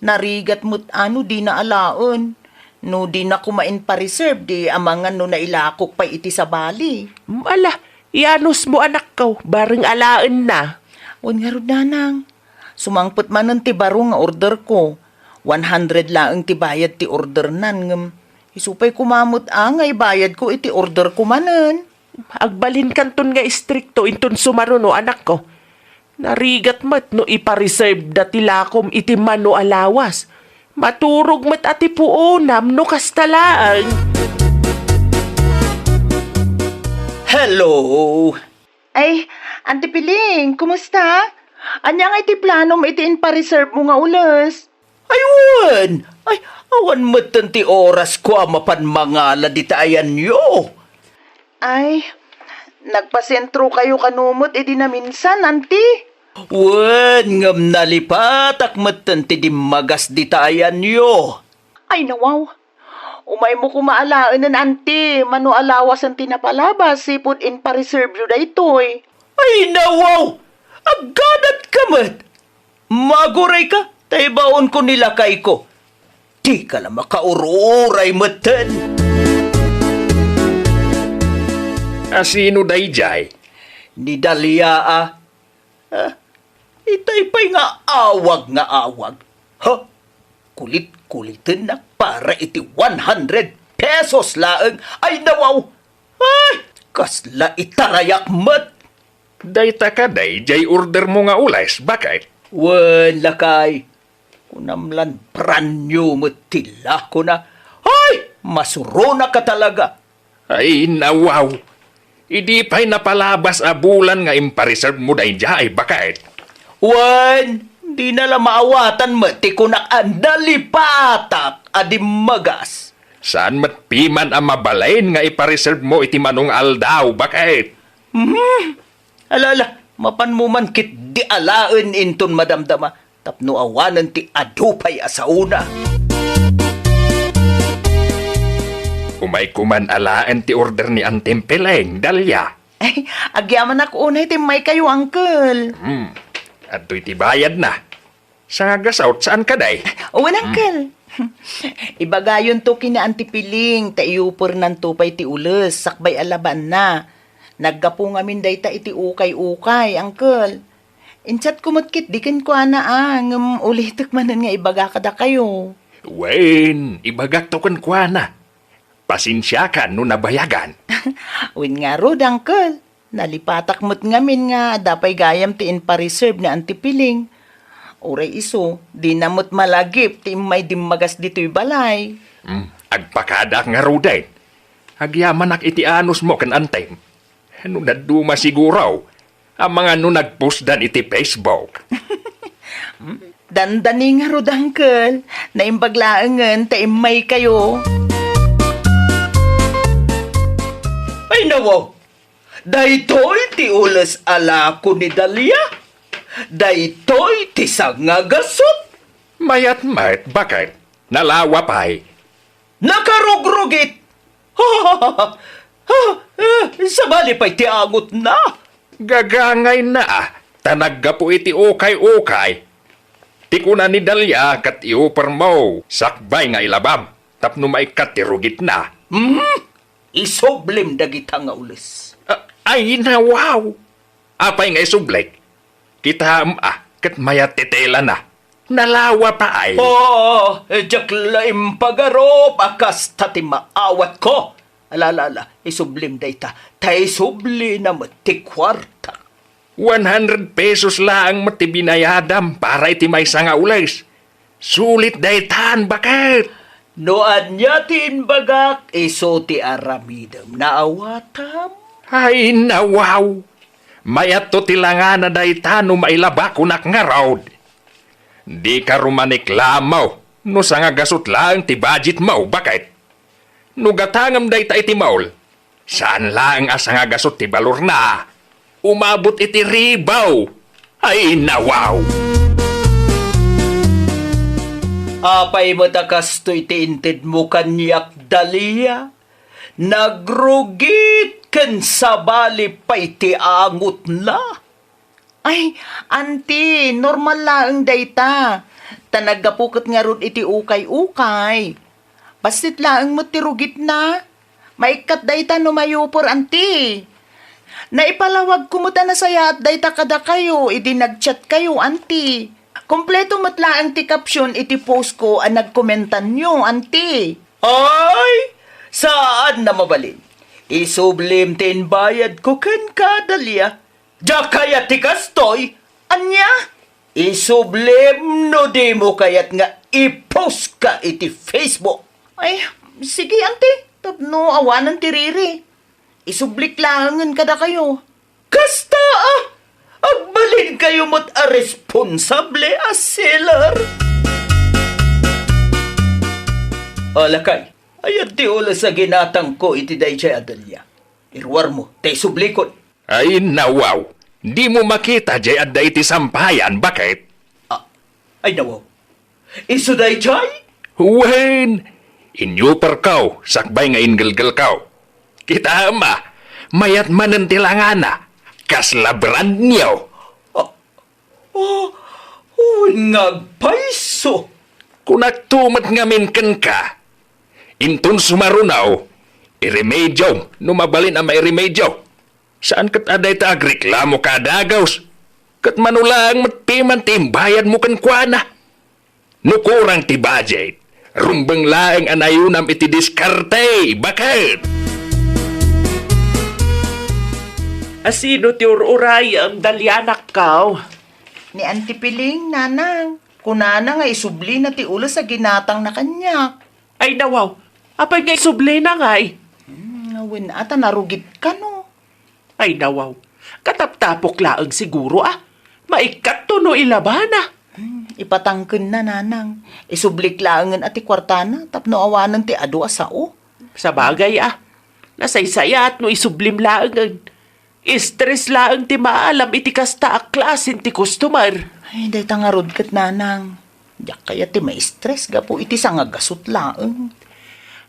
Narigat met a no dina alaen. No dina koma inpa-reserve, di amangan no nailakok pay iti sabali. Mm, ala, ianusmo, anakko, bareng alaenna. Wen ngarud, nanang. Sumangpet manen ti baro nga orderko. One hundred laeng ti bayad ti ordernan, ngem isu pay koma met a nga ibayadko iti orderko manen. Agbalinkanton nga istrikto inton sumaruno, anakko. Narigat met no ipa-reserve da ti lakom iti mano a lawas. Maturog met a ti puonam no kasta laeng. Hello! Ay, Auntie Piling, kumusta? Ania ngay ti planom iti inpa-reserve mo nga ules? Ay, wen! Ay, awan metten ti orasko a mapan mangala dita ayanyo. Ay, nagpasentro kayo kano met idi naminsan, Auntie? Wen, ngem nalipatak metten ti dimmagas dita ayanyo. Ay, nawaw. Umaymo koma alaenen, Auntie, mano a lawasen ti napalabas, sipud inpa-reserve yo daytoy. Ay, nawaw! Agganat ka met! Maguray ka, ta ibaon ko ni lakay ko. Di ka la makaur-uray metten. A sino dayjay? Ni Dalia a. Ah, itay pay nga awag nga awag. Ha? Kulit-kulitennak para iti one hundred pesos laeng. Ay, nawaw! Ay, kasla itarayak met! Dayta ka dayjay order mo nga ules, baket? Wen, lakay. Kunam lan brand new met ti lakona. Ay, masuronaka talaga. Ay, nawaw. Idi pay napalabas a bulan nga impareserve mo daydiay, baket? Wen, Dina la maawatan met ti kunak a nalipatak a dimmagas. Saan met piman a mabalin nga ipareserve mo iti manong aldaw, baket? Hmm. Ala, ala, mapanmo man ketdi alaen inton madamdama, tapno awanen ti adu pay a saona. Umayko man alaen ti order ni Antim Piling, Dalia. Ay, agyamanak unay ti immaykayo, Uncle. Hmm. Adtoy ti bayadna. Sangagasut, saan kadi? Wen, Uncle. Ibagayonto ken ni Anti Piling, ta iyupernanto pay ti ules, sakbay a labanna. Naggapu ngamin dayta iti ukay-ukay, Uncle. Inchatko met ketdi kenkuana, a, ngem ulitek manen nga ibaga kadakayo. Wen, ibagakto kenkuana. Pasensiakan no nabayagan. Wen ngarud, Uncle. Nalipatak met ngamin nga adda pay gayam ti impareserve ni Anti Piling. Uray isu, dina met malagip ti immay dimmagas ditoy balay. Hmm, agpakadaak ngaruden. Agyamanak iti anusmo ken Antim. No dadduma siguro, amangan no nagpostdan iti Facebook. Dandani ngarud, Uncle. Naimbag laengen ta immaykayo. Ay, nawaw! Daytoy ti ules a lako ni Dalia. Daytoy ti sangagasut. Mayat met, baket? Nalawa pay. Nakarugrugit! Ha, ha, ha, ha, ha, eh, sabali pay ti angutna. Gagangayna, a, ta naggapu iti ukay-ukay. Ti kuna ni Dalia ket iupermo, sakbay nga ilabam, tapno maikkat ti rugitna. Hmm? Isublim dagita nga ules. A-, ay, nawaw! Apay nga isublik? Kitaem, a, ket mayat ti telana. Nalawa pay. Oo, diak la impagarup a kasta ti maawatko. Ala, ala, ala, isublim dayta, ta isublina met ti kuarta. One hundred pesos laeng met ti binayadam para iti maysa nga ules. Sulit daytan, baket? No ania ti imbagak, isu ti aramidem. Naawatam? Ay, nawaw! Mayatto ti langana dayta no mailaba kunak ngarud. Dika rumaniklamo no sangagasut laeng ti budgetmo, baket? No gatangem dayta iti mall, saan laeng a sangagasut ti balorna. Umabot iti ribaw. Ay, nawaw! Apay met a kastoy ti intedmo kaniak, Dalia? Nagrugit ken sabali pay ti angutna. Ay, Auntie, normal laeng dayta. Ta naggapu ket ngarud iti ukay-ukay. Bassit laeng met ti rugitna. Maikkat dayta no mayuper, Auntie. Naipalawagko met a nasayaat dayta kadakayo idi nag-chatkayo, Auntie. Kompleto met laeng ti caption iti postko a nagkomentanyo, Auntie. Ay, saan a mabalin. Isublim ti imbayadko kenka, Dalia. Diak kayat ti kastoy. Ania? Isublim no dimo kayat nga i-postka iti Facebook. Ay, sige, Auntie. Tapno awanen ti riri. Isublik laengen kadakayo. Kasta, a! Agbalinkayo met a responsable a seller. O, lakay, aya ti ules a ginatangko iti daydiay a Dalia. Iruarmo, ta isublikon. Ay, nawaw! Dimo makita diay adda iti sampayan, baket? A, ay, nawaw! Isu daydiay? Wen, inyuperko sakbay nga inggelgelko. Kitaem a, mayat manen ti langana, kasla brand new. A, a, wen nga agpayso. Kunakto met ngamin kenka, inton sumaruno, iremediom no mabalin a mairemedio. Saan ket a dayta agreklamo ka a dagus, ket mano laeng met piman ti imbayadmo kenkuana. No kurang ti budget, rumbeng laeng a nayunam iti diskarte, baket! A sino ti ur-urayem, Dalia, anakko? Ni Auntie Piling, nanang. Kunana nga isublina ti ules a ginatangna kaniak. Ay, nawaw! Apay nga isublina ngay? Hmm, wen, a, ta narugit kano. Ay, nawaw. Kataptapok laeng siguro, a. Maikkatto no ilabana. Ipatangkenna, nanang. Isublik laengen a ti kuartana tapno awanen ti adu a sao. Sabagay a, nasaysayaat no isublim laengen. Stress laeng ti maalam iti kasta a klasen ti customer. Ay, dayta ngarud ket, nanang. Diak kayat ti ma-stress gapu iti sangagasut laeng.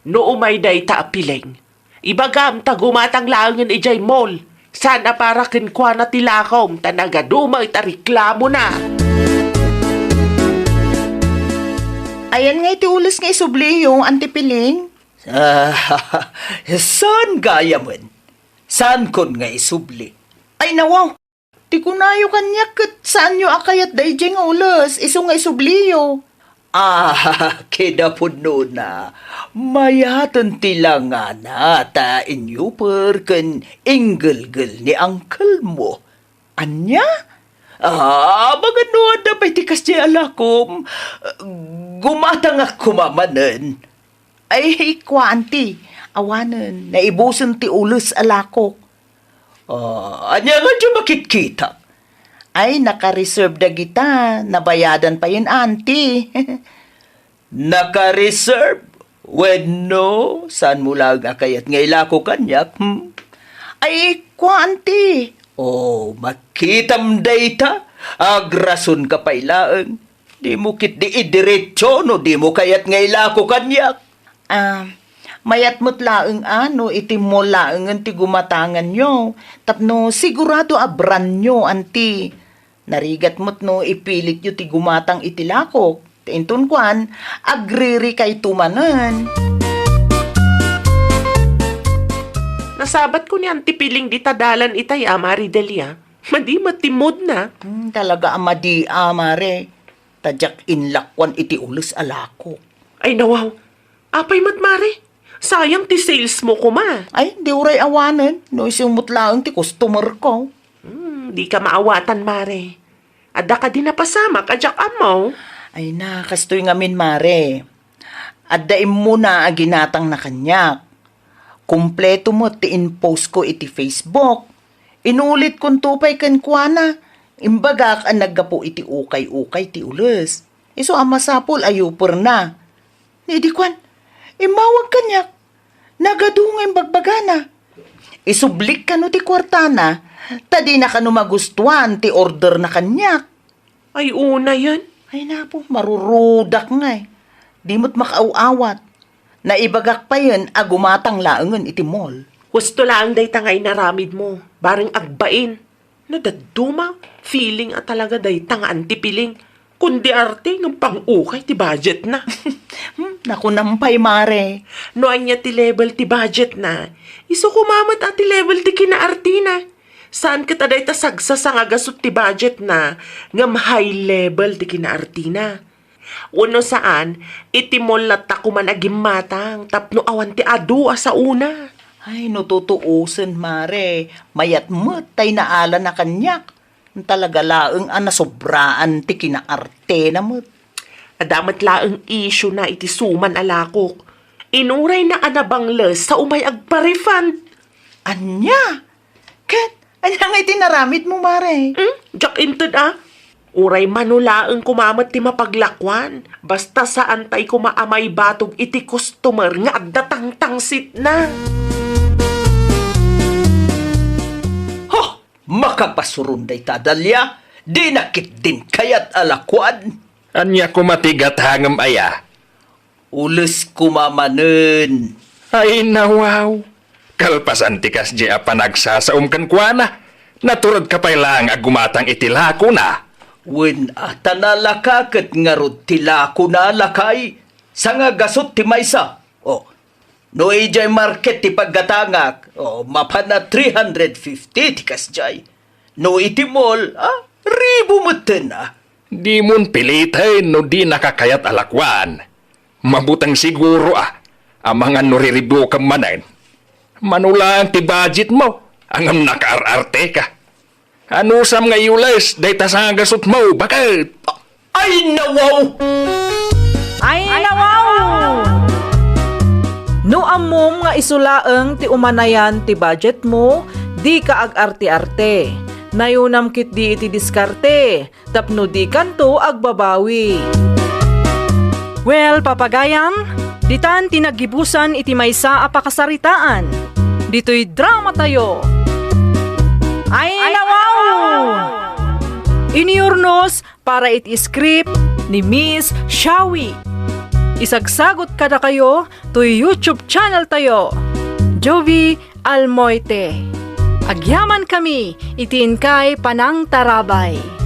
No umay dayta a piling, ibagam ta gumatang laengen idiay mall. Saan a para kenkuana ti lakom ta nagadu met a reklamona. Ayan nga iti ules nga isubliyo, Auntie Piling? Ah, saan gayamen? Saankon nga isubli? Ay, nawaw! Ti kunayo kaniak ket saanyo a kayat daydiay nga ules, isu nga isubliyo. Ah, kinapudnona, mayaten ti langana ta inyuper ken inggelgel ni uncle mo. Ania? Ah, amangan no adda pay ti kasdiay a lakom. Gumatangak koma manen. Ay, kua, Auntie, awanen, naibusen ti ules a lakok. Ah, ania nga diyo makitkita? Ay, naka-reserve dagita. Nabayadan payen, Auntie. Naka-reserve? Wenno, saan mo laeng a kayat nga ilako kaniak, hmm? Ay, kua, Auntie. Oh, makitam dayta. Agrason ka pay laeng. Dimo ketdi idiretso no dimo kayat nga ilako kaniak. Ah, mayat met laeng a no iti mall laengen ti gumatanganyo, tapno sigurado a brandyo, Auntie. Narigat met no ipilityo ti gumatang iti lakok. Ta inton kuan, agririkayto manen. Nasabatko ni Auntie Piling dita dalan itay a, Mare Delia. Madi met ti moodna. Hmm, talaga a madi a, Mare. Ta diak inlakuan iti ules a lakok. Ay, nawaw. Apay met, Mare? Sayang ti sales mo koma. Ay, di uray awanen. No isu met laeng ti customer ko. Hmm, di ka maawatan, Mare. Adda kadi napasamak a diak ammo? Ay na, kastoy ngamin, Mare. Adda immuna a ginatangna kaniak. Kompleto met ti in-post ko iti Facebook. Inulitkonto pay kenkuana. Imbagak a naggapu iti ukay-ukay ti ules. Isu a masapul a yuperna. Ni idi kuan, immawag kaniak. Nagadu nga imbagbagana. Isublik kano ti kuartana, ta dina kano magustuan ti orderna kaniak. Ay, unayen. Ay, napo, marurudak ngay. Di met makaaw-awat. Naibagak payen a gumatang laengen iti mall. Husto laeng dayta nga inaramidmo, bareng agbain. No dadduma, feeling a talaga dayta nga Auntie Piling. Kundi arte ngem pang-ukay ti budgetna. Hmm, nakunam pay, Mare. No ania ti level ti budgetna, isu koma met a ti level ti kinaartina. Saan ket a dayta sagsasangagasut ti budgetna, ngem high level ti kinaartina. Wenno saan, iti mall latta koman a gimmatang tapno awan ti adu a saona. Ay, no tutuosen, Mare, mayat met tay naalana kaniak. Talaga laeng a nasobraan ti kinaartena met. Adda met laeng issue na iti suman a lakok. Inurayna a nabangles sa umay agpa-refund. Ania? Ket, ania nga iti naramidmo, Mare? Hmm? Diak inted a. Uray mano laeng koma met ti mapaglakuan. Basta saan tay koma a maibatog iti customer nga adda tangtangsitna. Ho! Makapasuron dayta, Dalia. Dina ketdin kayat a lakuan. Ania koma ti gatangem aya? Ules koma manen. Ay, nawaw. Kalpasan ti kasdiay a panagsasaom kenkuana, naturedka pay laeng a gumatang iti lakona. Wen a, ta nalaka ket ngarud ti lakona, lakay. Sangagasut ti maysa. O, no idiay market ti paggatangak, o, mapan a three hundred fifty ti kasdiay. No iti mall, a, ribu metten, a. Dimon piliten no dinaka kayat a lakuan. Mabuteng siguro a, amangan no riribukem manen. Mano laeng ti budgetmo, ngem nakaar-arteka. Anusam nga iules dayta sangagasutmo, baket? Ay, nawaw! Ay, nawaw! No ammom nga isu laeng ti umanayan ti budgetmo, dika ag-arte-arte. Nayunam ketdi iti diskarte tapno dikanto agbabawi. Well, papagayam, ditan ti naggibusan iti maysa a pakasaritaan. Ditoy drama tayo. Ay, nawaw! Iniurnos para iti script ni Miss Shawi. Isagsagot kadakayo toy YouTube channel tayo, Jovie Almoite. Agyaman kami iti inkay panangtarabay.